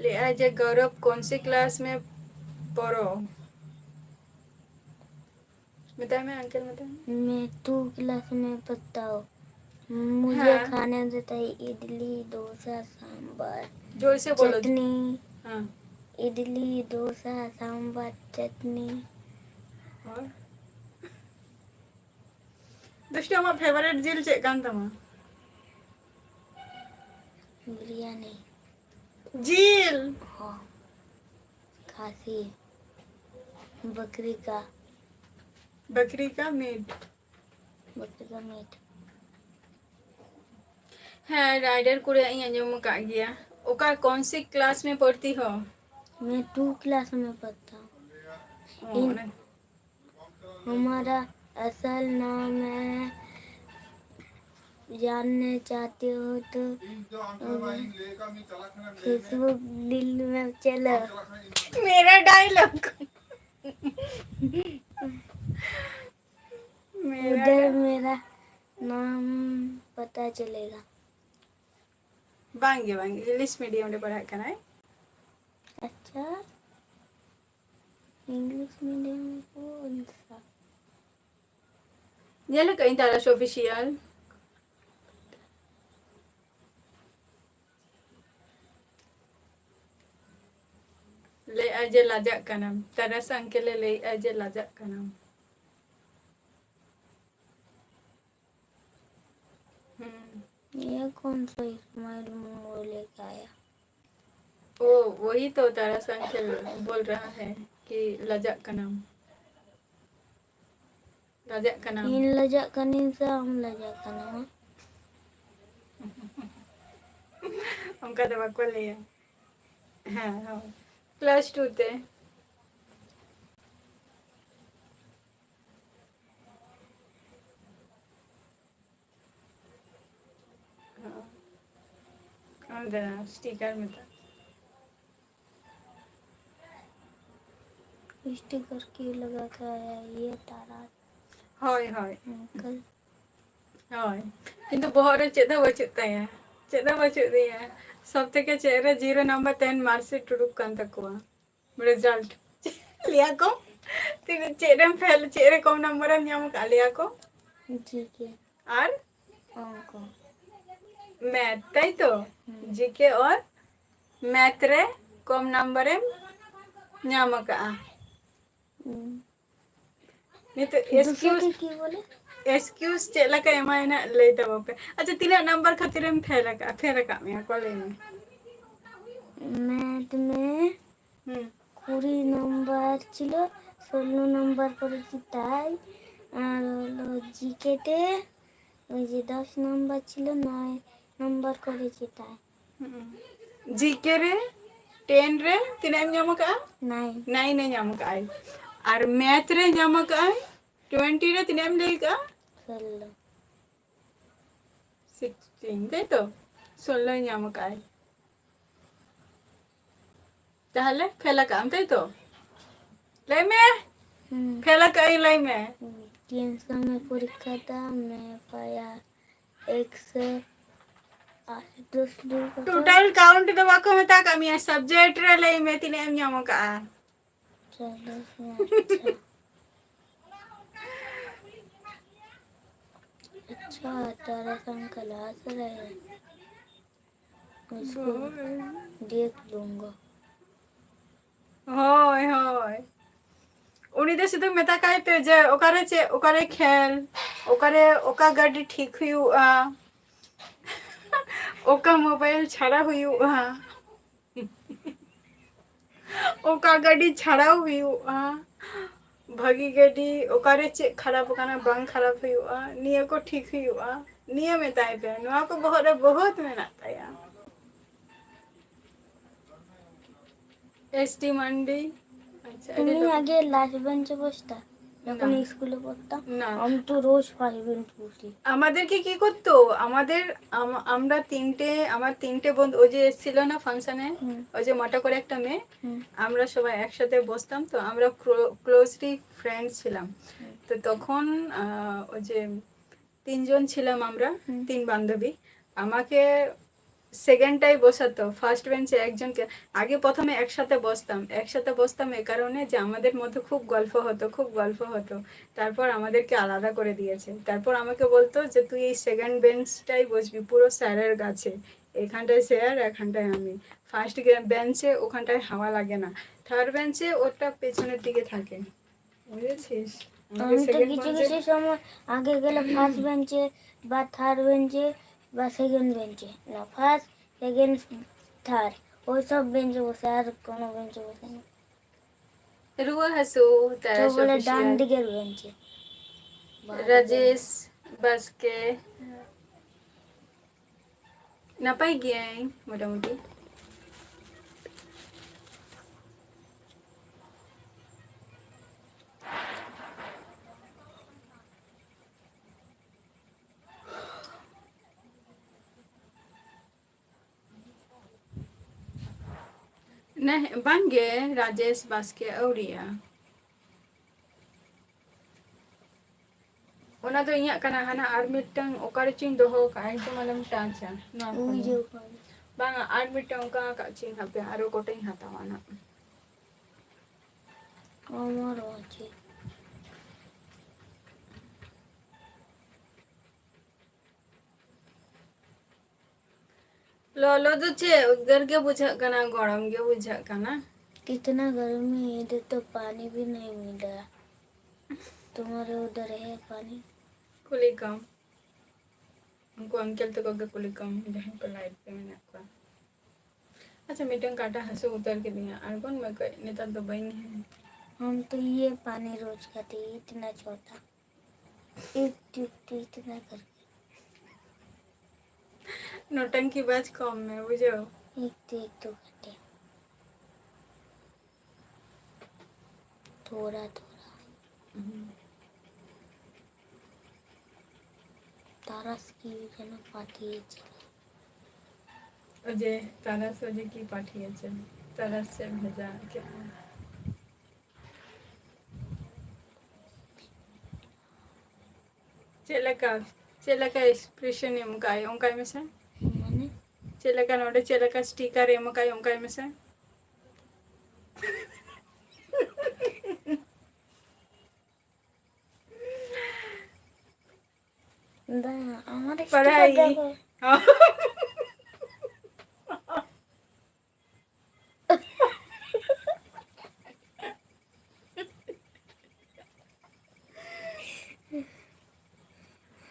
ᱞᱟᱹᱭᱟᱭ ᱡᱮ ᱜᱚᱣᱨᱚᱵ ᱠᱚᱱᱥᱤ ᱠᱞᱟᱥ ᱢᱮ ᱯᱚᱨᱚ? ᱢᱮᱛᱟᱭ ᱢᱮ ᱟᱝᱠᱮᱞ, ᱢᱮᱛᱟᱭ ᱢᱮ᱾ मैं टू क्लास में पढ़ता हूँ। मुझे हाँ। खाने देता है इडली, डोसा, सांभर, जोर से बोलो। चटनी। हाँ। इडली, डोसा, सांभर, चटनी। और? ᱫᱩᱥᱴᱩ, ᱟᱢᱟᱜ ᱯᱷᱮᱵᱟᱨᱮᱴ ᱡᱤᱞ ᱪᱮᱫ ᱠᱟᱱ ᱛᱟᱢᱟ? ᱵᱤᱨᱭᱟᱱᱤ᱾ ᱡᱤᱞ? ᱦᱚᱸ᱾ ᱠᱷᱟᱥᱤ᱾ ᱵᱟᱠᱨᱤ ᱠᱟ᱾ ᱵᱟᱠᱨᱤ ᱠᱟ ᱢᱤᱴ᱾ ᱵᱟᱠᱨᱤ ᱠᱟ ᱢᱤᱴ᱾ ᱦᱮᱸ, ᱨᱟᱭᱰᱟᱨ ᱠᱚᱨᱮ ᱤᱧ ᱟᱸᱡᱚᱢ ᱟᱠᱟᱫ ᱜᱮᱭᱟ᱾ ᱚᱠᱟ ᱠᱚᱱᱥᱤ ᱠᱞᱟᱥ ᱢᱮ ᱯᱚᱲᱛᱤ ᱦᱚ? मैं टू क्लास में पढ़ता हूँ। ᱚ, ᱤᱧ ᱚᱱᱟ हमारा असल नाम है, जानने चाहते हो तो, अम, Facebook दिल में चलो। मेरा डायलॉग। मेरा उधर डा- मेरा नाम पता चलेगा। ᱵᱟᱝᱜᱮ, ᱵᱟᱝᱜᱮ, ᱤᱝᱞᱤᱥ ᱢᱤᱰᱤᱭᱟᱢ ᱨᱮ ᱯᱟᱲᱦᱟᱜ ᱠᱟᱱᱟᱭ᱾ ᱟᱪᱪᱷᱟ, ᱤᱝᱞᱤᱥ ᱢᱤᱰᱤᱭᱟᱢ ᱠᱚ ᱚᱱᱥᱟ᱾ ᱧᱮᱞ ᱟᱠᱟᱫᱟᱹᱧ ᱛᱟᱨᱟᱥ ᱚᱯᱷᱤᱥᱤᱭᱟᱞ᱾ ᱞᱟᱹᱭᱮᱜᱼᱟᱭ ᱡᱮ ᱞᱟᱡᱟᱜ ᱠᱟᱱᱟᱢ᱾ ᱛᱟᱨᱟᱥ ᱟᱝᱠᱮᱞ ᱮ ᱞᱟᱹᱭᱮᱜᱼᱟ ᱡᱮ ᱞᱟᱡᱟᱜ ᱠᱟᱱᱟᱢ᱾ हम्म। ये कौन सा इस्माइल मोमो लेके आया? ओ, वही तो तारा संखिल बोल रहा है कि लजक कनम। लजक कनम। इन लजक कनिन से हम लजक कनम। ᱚᱱᱠᱟ ᱫᱚ ᱵᱟᱠᱚ ᱞᱟᱹᱭᱟ᱾ ᱦᱮᱸ, ᱦᱮᱸ᱾ ᱠᱞᱟᱥ ᱴᱩ ᱛᱮ᱾ ᱚᱸᱰᱮ ᱥᱴᱤᱠᱟᱨ ᱢᱮᱱᱟᱜᱼᱟ᱾ स्टिकर क्यों लगा के आया ये तारा? ᱦᱳᱭ ᱦᱳᱭ अंकल। ᱦᱳᱭ, ᱠᱤᱱᱛᱩ ᱵᱚᱦᱚᱜ ᱨᱮ ᱪᱮᱫ ᱦᱚᱸ ᱵᱟᱹᱪᱩᱜ ᱛᱟᱭᱟ, ᱪᱮᱫ ᱦᱚᱸ ᱵᱟᱹᱪᱩᱜ ᱛᱟᱭᱟ᱾ ᱥᱚᱵ ᱛᱷᱮᱠᱮ ᱪᱮᱫ ᱨᱮ ᱡᱤᱨᱳ ᱱᱟᱢᱵᱟᱨ ᱛᱟᱦᱮᱱ ᱢᱟᱨᱠᱥᱤᱴ ᱩᱰᱩᱠ ᱠᱟᱱ ᱛᱟᱠᱚᱣᱟ, ᱨᱮᱡᱟᱞᱴ᱾ ᱞᱟᱹᱭᱟ ᱠᱚ ᱛᱤᱱᱟᱹᱜ ᱪᱮᱫ ᱨᱮᱢ ᱯᱷᱮᱞ, ᱪᱮᱫ ᱨᱮ ᱠᱚᱢ ᱱᱟᱢᱵᱟᱨ ᱮᱢ ᱧᱟᱢ ᱟᱠᱟᱫᱼᱟ, ᱞᱟᱹᱭᱟ ᱠᱚ जीके। ᱟᱨ अंक। ম্যাথ, ᱛᱟᱭ ᱛᱚ? ᱡᱤᱠᱮ ᱚᱨ ম্যাথ ᱨᱮ ᱠᱚᱢ ᱱᱟᱢᱵᱟᱨ ᱮᱢ ᱧᱟᱢ ᱟᱠᱟᱫᱼᱟ᱾ हम्म। ᱱᱤᱛᱚᱜ दूसरे ᱮᱠᱥᱠᱤᱭᱩᱡᱽ के की बोले? ᱮᱠᱥᱠᱤᱭᱩᱡᱽ ᱪᱮᱫ ᱞᱮᱠᱟ ᱮᱢᱟᱭ ᱱᱟᱜ ᱞᱟᱹᱭ ᱛᱟᱵᱚ ᱯᱮ᱾ ᱟᱪᱪᱷᱟ, ᱛᱤᱱᱟᱹᱜ ᱱᱟᱢᱵᱟᱨ ᱠᱷᱟᱹᱛᱤᱨ ᱮᱢ ᱯᱷᱮᱞ ᱟᱠᱟᱫᱼᱟ, ᱯᱷᱮᱞ ᱟᱠᱟᱫ ᱢᱮᱭᱟ ᱠᱚ, ᱞᱟᱹᱭ ᱢᱮ᱾ मैथ में হুম কুড়ি নম্বর ছিল, ষোলো নম্বর করেছি তাই। আর হলো জিকেতে ওই যে দশ নম্বর ছিল, নয় নম্বর করেছি তাই। ᱦᱩᱸ᱾ ᱡᱤᱠᱮ ᱨᱮ ᱴᱮᱱ ᱨᱮ ᱛᱤᱱᱟᱹᱜ ᱮᱢ ᱧᱟᱢ ᱟᱠᱟᱫᱼᱟ? নাইন। ᱱᱟᱭᱤᱱ ᱮ ᱧᱟᱢ ᱟᱠᱟᱫᱼᱟᱭ᱾ ᱟᱨ ᱢᱮᱛᱷ ᱨᱮ ᱧᱟᱢ ᱟᱠᱟᱫᱼᱟᱭ ᱴᱩᱭᱮᱱᱴᱤ ᱨᱮ ᱛᱤᱱᱟᱹᱜ ᱮᱢ ᱞᱟᱹᱭ ᱟᱠᱟᱫᱼᱟ? ষোলো। ᱥᱤᱠᱥᱴᱤᱱ, ᱛᱟᱭ ᱛᱚ? ᱥᱳᱞᱞᱳᱭ ᱧᱟᱢ ᱟᱠᱟᱫᱼᱟᱭ᱾ ᱛᱟᱦᱚᱞᱮ ᱯᱷᱮᱞ ᱟᱠᱟᱫ ᱟᱢ, ᱛᱟᱭ ᱛᱚ? ᱞᱟᱹᱭ ᱢᱮ, ᱦᱩᱸ᱾ ᱯᱷᱮᱞ ᱟᱠᱟᱫ ᱟᱹᱧ, ᱞᱟᱹᱭ ᱢᱮ᱾ ᱛᱤᱱ ᱥᱚᱢᱚᱭ ᱯᱚᱨᱤᱠᱠᱷᱟ ᱛᱟᱢ ᱢᱮ ᱯᱟᱭᱟ ᱮᱠᱥᱚ ᱟᱴ ᱫᱚᱥ ᱫᱩ ᱠᱚᱛᱚ? ᱴᱳᱴᱟᱞ ᱠᱟᱣᱩᱱᱴ ᱫᱚ ᱵᱟᱠᱚ ᱢᱮᱛᱟ ᱟᱠᱟᱫ ᱢᱮᱭᱟ, ᱥᱟᱵᱡᱮᱠᱴ ᱨᱮ ᱞᱟᱹᱭ ᱢᱮ ᱛᱤᱱᱟᱹᱜ ᱮᱢ ᱧᱟᱢ ᱟᱠᱟᱫᱼᱟ᱾ ᱪᱚᱞᱚ, ᱦᱮᱸ, ᱟᱪᱪᱷᱟ᱾ ᱟᱪᱪᱷᱟ, ᱛᱟᱨᱟᱥᱟᱝ ᱠᱞᱟᱥ ᱨᱮ ᱩᱥᱠᱩ ᱫᱮᱠᱷ ᱞᱩᱝᱜᱟ᱾ ᱦᱳᱭ, ᱦᱳᱭ᱾ ᱩᱱᱤ ᱫᱚ ᱥᱩᱫᱷᱩ ᱢᱮᱛᱟ ᱠᱟᱭ ᱯᱮ ᱡᱮ ᱚᱠᱟᱨᱮ ᱪᱮᱫ, ᱚᱠᱟᱨᱮ ᱠᱷᱮᱞ, ᱚᱠᱟᱨᱮ ᱚᱠᱟ ᱜᱟᱹᱰᱤ ᱴᱷᱤᱠ ᱦᱩᱭᱩᱜᱼᱟ, ᱚᱠᱟ ᱢᱳᱵᱟᱭᱤᱞ ᱪᱷᱟᱲᱟ ᱦᱩᱭᱩᱜᱼᱟ, ᱚᱠᱟ ᱜᱟᱹᱰᱤ ᱪᱷᱟᱲᱟᱣ ᱦᱩᱭᱩᱜᱼᱟ, ᱵᱷᱟᱹᱜᱤ ᱜᱟᱹᱰᱤ ᱚᱠᱟᱨᱮ ᱪᱮᱫ ᱠᱷᱟᱨᱟᱯ ᱟᱠᱟᱱᱟ, ᱵᱟᱝ ᱠᱷᱟᱨᱟᱯ ᱦᱩᱭᱩᱜᱼᱟ, ᱱᱤᱭᱟᱹ ᱠᱚ ᱴᱷᱤᱠ ᱦᱩᱭᱩᱜᱼᱟ, ᱱᱤᱭᱟᱹ ᱢᱮᱛᱟᱭ ᱯᱮ᱾ ᱱᱚᱣᱟ ᱠᱚ ᱵᱚᱦᱚᱜ ᱨᱮ ᱵᱚᱦᱩᱛ ᱢᱮᱱᱟᱜ ᱛᱟᱭᱟ᱾ ᱮᱥ ᱴᱤ ᱢᱟᱱᱰᱤ᱾ ᱟᱪᱪᱷᱟ, ᱟᱹᱰᱤ তুমি ᱞᱚᱜᱚᱱ᱾ আগে লাস্ট বেঞ্চে বসতা? যখন না। স্কুলে পড়তাম, না। আমি তো রোজ ফার্স্ট বেঞ্চ বসি। আমাদেরকে কি করতো? আমাদের, আম-, আমরা তিনটে, আমার তিনটে বন্ধু, ওই যে এসেছিল না ফাংশনে, হুম। ওই যে মোটা করে একটা মেয়ে, হুম। আমরা সবাই একসাথে বসতাম, তো আমরা ক্লো-, ক্লোজলি ফ্রেন্ড ছিলাম। হুম। তো তখন, আহ, ওই যে তিনজন ছিলাম আমরা, হুম। তিন বান্ধবী। আমাকে সেকেন্ডটাই বসাতো, ফার্স্ট বেঞ্চে একজনকে। আগে প্রথমে একসাথে বসতাম, একসাথে বসতাম এ কারণে যে আমাদের মধ্যে খুব গল্প হতো, খুব গল্প হতো। তারপর আমাদেরকে আলাদা করে দিয়েছে। তারপর আমাকে বলতো যে, "তুই এই সেকেন্ড বেঞ্চটাই বসবি, পুরো স্যারের কাছে। এখানটায় স্যার, এখানটায় আমি।" ফার্স্ট বেঞ্চে ওখানটায় হাওয়া লাগে না, থার্ড বেঞ্চে ওটা পেছনের দিকে থাকে, বুঝেছিস? আমাকে আমি তো সেকেন্ড কিছু বেঞ্চে কিছু সময় আগে গেলে ফার্স্ট বেঞ্চে বা থার্ড বেঞ্চে বা সেকেন্ড বেঞ্চে, না, ফার্স্ট, সেকেন্ড, থার্ড, ওই সব বেঞ্চে বসে, আর কোনো বেঞ্চে বসে না। রুয়া হাসু, তারা তো বলে সব ডান শেয়ার। দিকের বেঞ্চে। রাজেশ বাসকে। ᱱᱟᱯᱟᱭ ᱜᱤᱭᱟᱹᱧ ᱢᱚᱴᱟᱢᱩᱴᱤ᱾ ᱱᱮ-, ᱵᱟᱝᱜᱮ, ᱨᱟᱡᱮᱥ ᱵᱟᱥᱠᱮ ᱟᱹᱣᱨᱤᱭᱟ᱾ ᱚᱱᱟ ᱫᱚ ᱤᱧᱟᱹᱜ ᱠᱟᱱᱟ, ᱦᱟᱱᱟ ᱟᱨ ᱢᱤᱫᱴᱟᱝ ᱚᱠᱟ ᱨᱮᱪᱚᱧ ᱫᱚᱦᱚ ᱠᱟᱜᱼᱟ, ᱮᱠᱫᱚᱢ ᱟᱞᱚᱢ ᱴᱟᱪᱟ ᱱᱚᱣᱟ ᱩᱭ ᱠᱚᱫᱚ᱾ ᱡᱚ ᱠᱷᱚᱱ᱾ ᱵᱟᱝᱟ, ᱟᱨ ᱢᱤᱫᱴᱟᱝ ᱚᱱᱠᱟ ᱠᱟᱜ ᱪᱚᱧ ᱦᱟᱯᱮ, ᱟᱨᱚ ᱜᱚᱴᱟᱧ ᱦᱟᱛᱟᱣᱟ ᱱᱟᱜ᱾ ᱚᱢᱚᱨ ᱚᱪᱮ᱾ ᱞᱚᱞᱚ ᱫᱚ ᱪᱮᱫ? ᱩᱫᱽᱜᱟᱹᱨ ᱜᱮ ᱵᱩᱡᱷᱟᱹᱜ ᱠᱟᱱᱟ, ᱜᱚᱨᱚᱢ ᱜᱮ ᱵᱩᱡᱷᱟᱹᱜ ᱠᱟᱱᱟ᱾ कितना गर्मी है, इधर तो पानी भी नहीं मिल रहा। तुम्हारे उधर है पानी? ᱠᱩᱞᱤ ᱠᱚᱢ᱾ ᱩᱱᱠᱩ ᱟᱝᱠᱮᱞ ᱛᱟᱠᱚ ᱜᱮ ᱠᱩᱞᱤ ᱠᱚᱢ, ᱡᱟᱦᱟᱸᱭ ᱠᱚ ᱞᱟᱭᱤᱵᱷ ᱨᱮ ᱢᱮᱱᱟᱜ ᱠᱚᱣᱟ᱾ ᱟᱪᱪᱷᱟ, ᱢᱤᱫᱴᱟᱝ ᱠᱟᱴᱟ ᱦᱟᱹᱥᱩ ᱩᱛᱟᱹᱨ ᱠᱤᱫᱤᱧᱟ, ᱟᱬᱜᱚᱱ ᱢᱮ ᱠᱟᱹᱡ, ᱱᱮᱛᱟᱨ ᱫᱚ ᱵᱟᱹᱧ ᱦᱮᱸ᱾ हम तो ये पानी रोज खाते हैं, इतना छोटा। एक टिप तो इतना करके। ᱱᱚᱴᱟᱝᱠᱤ ᱵᱟᱡᱽ ᱠᱚᱢ ᱢᱮ, ᱵᱩᱡᱷᱟᱹᱣ? एक तो, एक तो करके। थोड़ा, थोड़ा। ᱛᱟᱨᱟᱥ ᱠᱤ ᱡᱮᱱᱚ ᱯᱟᱴᱷᱤᱭᱮᱪᱷᱮ᱾ ᱚᱡᱮ, ᱛᱟᱨᱟᱥ ᱚᱡᱮ ᱠᱤ ᱯᱟᱴᱷᱤᱭᱮᱪᱷᱮ᱾ ᱛᱟᱨᱟᱥ ᱪᱮᱫ ᱮᱢ ᱵᱷᱮᱡᱟ ᱠᱮᱫ? ᱪᱮᱫ ᱞᱮᱠᱟ, ᱪᱮᱫ ᱞᱮᱠᱟ expression ᱮᱢ ᱠᱟᱜᱼᱟᱭ, ᱚᱱᱠᱟᱭ ᱢᱮᱥᱮ᱾ ᱢᱟᱱᱮ? ᱪᱮᱫ ᱞᱮᱠᱟ ᱱᱚᱰᱮ ᱪᱮᱫ ᱞᱮᱠᱟ sticker ᱮᱢ ᱠᱟᱜᱼᱟᱭ, ᱚᱱᱠᱟᱭ ᱢᱮᱥᱮ᱾ ᱫᱟ, আমার একটু পড়াই। দেখো।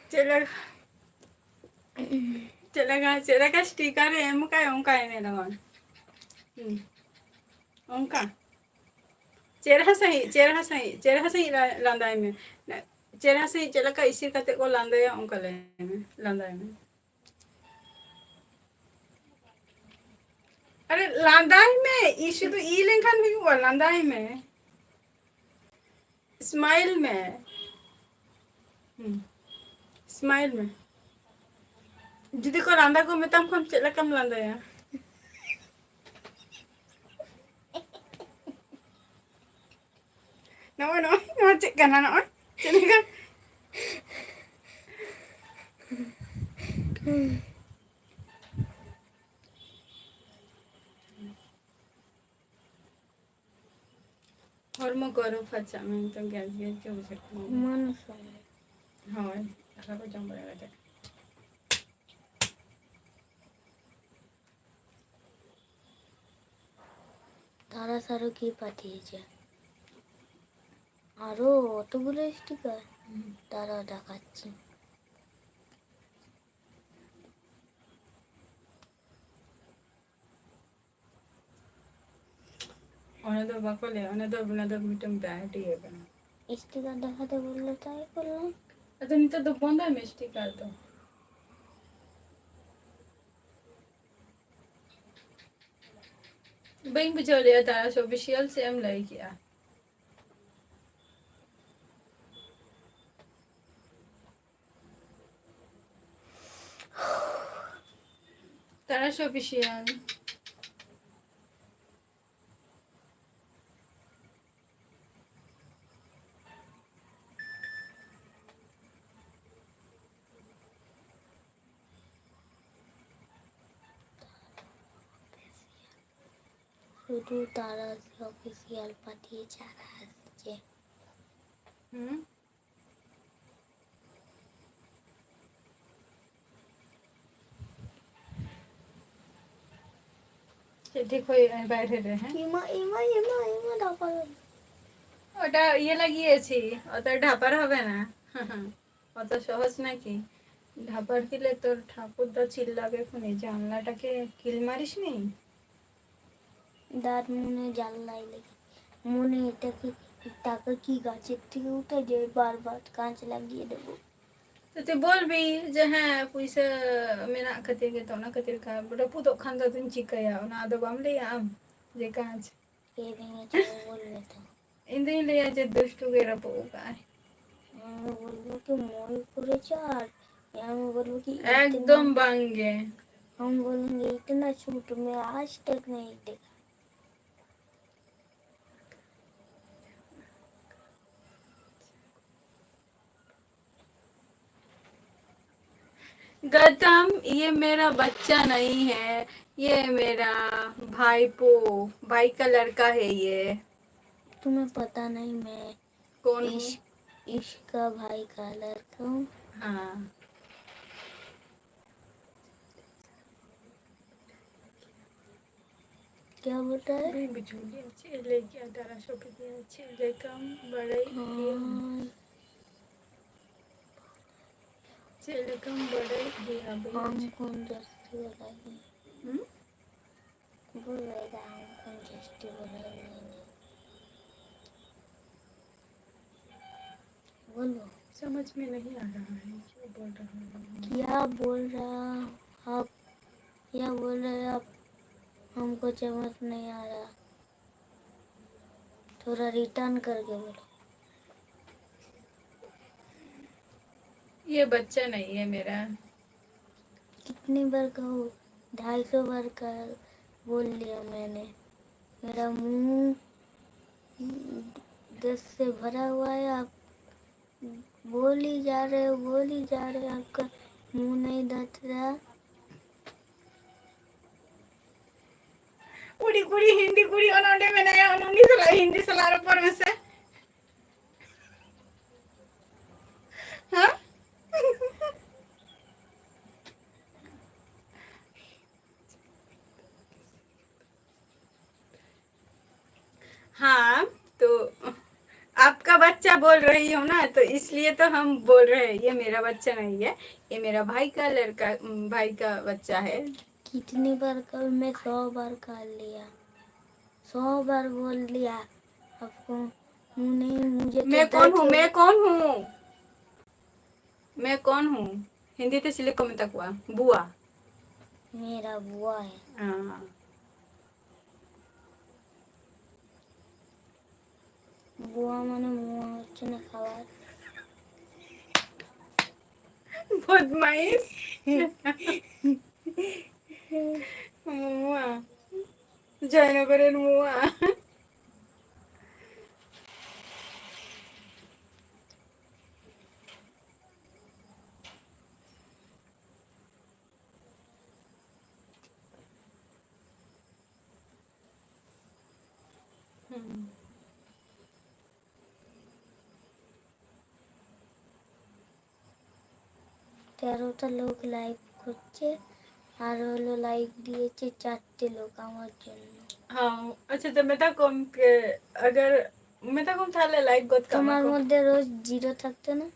ᱪᱮᱫ ᱞᱮᱠᱟ, ᱪᱮᱫ ᱞᱮᱠᱟ, ᱪᱮᱫ ᱞᱮᱠᱟ sticker ᱮ ᱮᱢ ᱠᱟᱭ, ᱚᱱᱠᱟ ᱮᱱᱮᱡ ᱞᱟᱜᱟᱣ᱾ ᱦᱩᱸ᱾ ᱚᱱᱠᱟ᱾ ᱪᱮᱨᱦᱟ ᱥᱟᱺᱦᱤᱡ, ᱪᱮᱨᱦᱟ ᱥᱟᱺᱦᱤᱡ, ᱪᱮᱨᱦᱟ ᱥᱟᱺᱦᱤᱡ ᱞᱟ-, ᱞᱟᱸᱫᱟᱭ ᱢᱮ᱾ ᱪᱮᱨᱦᱟ ᱥᱟᱺᱦᱤᱡ ᱪᱮᱫ ᱞᱮᱠᱟ ᱤᱥᱤᱱ ᱠᱟᱛᱮ ᱠᱚ ᱞᱟᱸᱫᱟᱭᱟ, ᱚᱱᱠᱟ ᱞᱟᱹᱭ ᱢᱮ, ᱞᱟᱸᱫᱟᱭ ᱢᱮ᱾ ᱟᱨᱮ, ᱞᱟᱸᱫᱟᱭ ᱢᱮ, ᱤ ᱥᱩᱫᱷᱩ ᱤ ᱞᱮᱱᱠᱷᱟᱱ ᱦᱩᱭᱩᱜᱼᱟ, ᱞᱟᱸᱫᱟᱭ ᱢᱮ᱾ Smile ᱢᱮ᱾ ᱦᱩᱸ᱾ Smile ᱢᱮ᱾ ᱡᱩᱫᱤ ᱠᱚ ᱞᱟᱸᱫᱟ ᱠᱚ ᱢᱮᱛᱟᱢ ᱠᱷᱟᱱ ᱪᱮᱫ ᱞᱮᱠᱟᱢ ᱞᱟᱸᱫᱟᱭᱟ? ᱱᱚᱜᱼᱚᱭ, ᱱᱚᱜᱼᱚᱭ, ᱱᱚᱣᱟ ᱪᱮᱫ ᱠᱟᱱᱟ? ᱱᱚᱜᱼᱚᱭ ᱪᱮᱫ ᱞᱮᱠᱟ? ᱦᱚᱲᱢᱚ ᱠᱚ ᱟᱹᱨᱩ ᱯᱷᱟᱨᱪᱟᱜ ᱢᱮ, ᱱᱤᱛᱚᱝ ᱜᱮᱥ ᱜᱮᱥ ᱜᱮ ᱵᱩᱡᱷᱟᱹᱜ ᱠᱟᱱᱟ᱾ ᱢᱚᱱ ᱥᱟᱶ᱾ ᱦᱳᱭ, ᱫᱟᱠᱟ ᱠᱚ ᱡᱚᱢ ᱵᱟᱲᱟ ᱠᱟᱛᱮ᱾ তারা ছাড়া কি পাঠিয়েছে? আরো অতগুলো স্টিকার। হুম। দাঁড়া, দেখাচ্ছি। ᱚᱱᱟ ᱫᱚ ᱵᱟᱠᱚ ᱞᱟᱹᱭᱟ, ᱚᱱᱟ ᱫᱚ, ᱚᱱᱟ ᱫᱚ ᱢᱤᱫᱴᱟᱝ brand ᱤᱭᱟᱹ ᱠᱟᱱᱟ᱾ ᱥᱴᱤᱠᱟᱨ ᱫᱮᱠᱷᱟᱛᱮ ᱵᱚᱞᱞᱚ, ᱛᱟᱭ ᱵᱚᱞᱞᱚ᱾ ᱟᱫᱚ ᱱᱤᱛᱚᱜ ᱫᱚ ᱵᱚᱱᱫᱚᱭ ᱢᱮ ᱥᱴᱤᱠᱟᱨ ᱫᱚ᱾ ᱵᱟᱹᱧ ᱵᱩᱡᱷᱟᱹᱣ ᱞᱮᱫᱼᱟ, ᱛᱟᱨᱟᱥ ᱚᱯᱷᱤᱥᱤᱭᱟᱞ ᱪᱮᱫ ᱮᱢ ᱞᱟᱹᱭ ᱠᱮᱜᱼᱟ? ऑफिशियल। শুধু তারাস অফিসিয়াল পাঠিয়ে যারা আসছে। হুম। ঠিক ওই বাইরে রে, হ্যাঁ? ইমা, ইমা, ইমা, ইমা, ডাবল। ওটা ইয়ে লাগিয়েছি, ওটা ঢাপার হবে না। অত সহজ নাকি? ঢাপার দিলে তোর ঠাকুরদা চিল্লাবে খুনি, জানলাটাকে কিল মারিস নি? দাঁত মনে জানলাই লেগে, মনে এটা কি, টাকা কি গাছের থেকে উঠে যে বারবার কাঁচ লাগিয়ে দেবো। তো তুই বলবি যে, "হ্যাঁ, পয়সা মেনা খাতির ᱜᱮ ᱛᱚ, ᱚᱱᱟ ᱠᱷᱟᱹᱛᱤᱨ ᱠᱷᱟᱱ ᱨᱟᱹᱯᱩᱫᱚᱜ ᱠᱷᱟᱱ ᱫᱚ ᱟᱫᱚᱧ ᱪᱤᱠᱟᱹᱭᱟ?" ᱚᱱᱟ ᱟᱫᱚ ᱵᱟᱢ ᱞᱟᱹᱭᱟ ᱟᱢ ᱡᱮ ᱠᱟᱸᱪ? কে ভেঙেছে ও বলবে তো। ᱤᱧ ᱫᱩᱧ ᱞᱟᱹᱭᱟ ᱡᱮ ᱫᱩᱥᱴᱩ ᱜᱮ ᱨᱟᱹᱯᱩᱫ ᱟᱠᱟᱫᱼᱟᱭ᱾ ᱟᱢ ᱵᱚᱞᱵᱚ ᱠᱤ ᱢᱚᱭ ᱠᱚᱨᱮᱪᱟᱨ, ᱟᱢ ᱵᱚᱞᱵᱚ ᱠᱤ ᱮᱠᱫᱚᱢ ᱵᱟᱝ ᱜᱮ᱾ हम बोलेंगे इतना छूट में आज तक नहीं देखा। गौतम, ये मेरा बच्चा नहीं है, ये मेरा भाईपो, भाई का लड़का है ये। तुम्हें पता नहीं, मैं कौन हूँ? इश-, इसका भाई का लड़का हूँ। हाँ। क्या बोल रहा है? ᱵᱟᱹᱧ ᱵᱩᱡᱷᱟᱹᱣ ᱞᱮᱫᱼᱟ ᱪᱮᱫ ᱮ ᱞᱟᱹᱭ ᱠᱮᱫᱼᱟ, ᱛᱟᱨᱟ ᱥᱚ ᱠᱮᱫᱮᱭᱟ᱾ ᱪᱮᱫ ᱞᱮᱠᱟᱢ ᱵᱟᱲᱟᱭ ᱠᱮᱫᱼᱟ? ᱦᱳᱭ᱾ ᱪᱮᱫ ᱞᱮᱠᱟᱢ ᱵᱟᱲᱟᱭ ᱠᱮᱫᱼᱟ? ᱵᱟᱹᱧ ᱟᱢ ᱵᱩᱡᱷᱟᱹᱣ᱾ ᱠᱷᱚᱱ ᱡᱟᱹᱥᱛᱤ ᱵᱟᱲᱟᱭ ᱜᱮ᱾ ᱦᱩᱸ? ᱵᱟᱹᱧ ᱞᱟᱹᱭᱫᱟ, ᱟᱢ ᱠᱷᱚᱱ ᱡᱟᱹᱥᱛᱤ ᱵᱟᱲᱟᱭ ᱜᱮ᱾ बोलो। समझ में नहीं आ रहा है, क्या बोल रहा है? क्या बोल रहा आप? क्या बोल रहे आप? हमको समझ नहीं आ रहा। थोड़ा रिटर्न करके बोलो। ये बच्चा नहीं है मेरा। कितनी बार कहो? ढाई सौ बार का बोल लिया मैंने। मेरा मुंह गैस से भरा हुआ है, आप बोल ही जा रहे हो, बोल ही जा रहे हो, आपका मुंह नहीं ढक रहा। ᱠᱩᱲᱤ ᱠᱩᱲᱤ ᱦᱤᱱᱫᱤ ᱠᱩᱲᱤ ᱚᱱᱟ ᱚᱸᱰᱮ ᱢᱮᱱᱟᱭᱟ, ᱩᱱᱤ ᱥᱟᱞᱟᱜ ᱦᱤᱱᱫᱤ ᱥᱟᱞᱟᱜ ᱨᱚᱯᱚᱲ ᱢᱮᱥᱮ᱾ ᱦᱮᱸ? हाँ, तो आपका बच्चा बोल रही हो ना, तो इसलिए तो हम बोल रहे हैं। ये मेरा बच्चा नहीं है, ये मेरा भाई का लड़का, भाई का बच्चा है। कितनी बार कर, मैं सौ बार कर लिया, सौ बार बोल लिया आपको। मुंह नहीं, मुझे तो मैं कौन हूँ? मैं कौन हूँ? मैं कौन हूँ? हिंदी ते चिली को मेता कुआ? बुआ। मेरा बुआ है। हाँ। बुआ माने मुआ होच्छे ना खावार। बदमाइश। मुआ। जयनगरन मुआ। हम्म। তেরোটা লোক লাইক করছে, আর হলো লাইক দিয়েছে চারটে লোক আমার জন্য। हाँ, अच्छा, तो मेता कम के अगर मेता कम थाले लाइक गोत का তোমার मको। মধ্যে রোজ জিরো থাকতো না?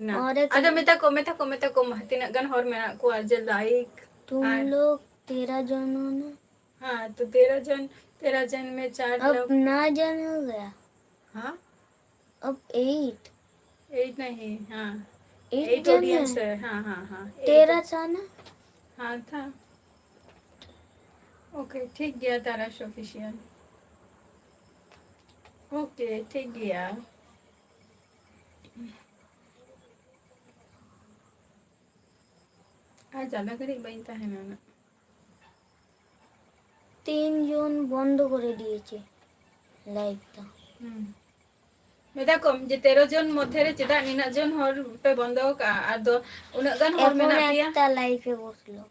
ना। और एक अदे मेता को, मेता को, मेता को, हाँ, तीना गन होर मेना को आज लाइक। तुम लोग तेरह जन हो ना? हाँ, तो तेरह जन, तेरह जन में चार अब लोग। नौ जन हो गया। हाँ? अब एट। एट नहीं, हाँ। एट एट जन ऑडियंस है। है, हाँ, हाँ, हाँ, एट। तेरह था ना? हाँ, था। ओके, ठीक गया, तारा ऑफिशियल। ओके, ठीक गया। ᱟᱨ ᱡᱟᱫᱟ ᱜᱷᱟᱹᱲᱤᱡ ᱵᱟᱹᱧ ᱛᱟᱦᱮᱱᱟ ᱱᱟᱜ᱾ तीन जन बंद कर दिए लाइव तो। ᱦᱩᱸ᱾ ᱢᱮᱛᱟ ᱠᱚᱢ ᱡᱮ ᱛᱮᱨᱚ ᱡᱚᱱ ᱢᱚᱫᱽᱫᱷᱮ ᱨᱮ ᱪᱮᱫᱟᱜ ᱱᱤᱱᱟᱹᱜ ᱡᱚᱱ ᱦᱚᱲ ᱯᱮ ᱵᱚᱱᱫᱚ ᱟᱠᱟᱫᱼᱟ? ᱟᱫᱚ ᱩᱱᱟᱹᱜ ᱜᱟᱱ ᱦᱚᱲ এখন ᱢᱮᱱᱟᱜ ᱯᱮᱭᱟ, একটা লাইভে বসলো।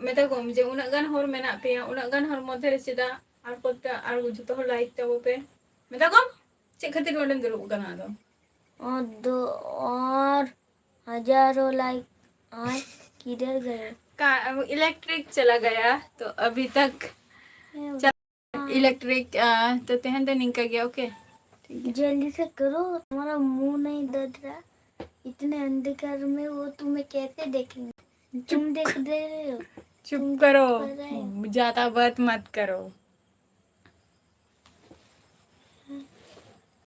ᱢᱮᱛᱟ ᱠᱚᱢ ᱡᱮ ᱩᱱᱟᱹᱜ ᱜᱟᱱ ᱦᱚᱲ ᱢᱮᱱᱟᱜ ᱯᱮᱭᱟ, ᱩᱱᱟᱹᱜ ᱜᱟᱱ ᱦᱚᱲ ᱢᱚᱫᱽᱫᱷᱮ ᱨᱮ ᱪᱮᱫᱟᱜ ᱟᱨ ᱠᱚᱛᱟ ᱟᱨ ᱡᱚᱛᱚ ᱦᱚᱲ ᱞᱟᱭᱤᱠ ᱛᱟᱵᱚ ᱯᱮ᱾ ᱢᱮᱛᱟ ᱠᱚᱢ ᱪᱮᱫ ᱠᱷᱟᱹᱛᱤᱨ ᱱᱚᱰᱮᱢ ᱫᱩᱲᱩᱵ ᱟᱠᱟᱱᱟ ᱟᱫᱚ? और दो और हजारों लाइक और किधर गए? का इलेक्ट्रिक चला गया तो अभी तक इलेक्ट्रिक। तो ᱛᱮᱦᱮᱧ ᱫᱚ ᱱᱤᱝᱠᱟ ᱜᱮ, ᱳᱠᱮ? जल्दी से करो, तुम्हारा मुंह नहीं दर्द रहा? इतने अंधकार में वो तुम्हें कैसे देखेंगे? तुम देख रहे हो? चुप करो, ज्यादा बात मत करो।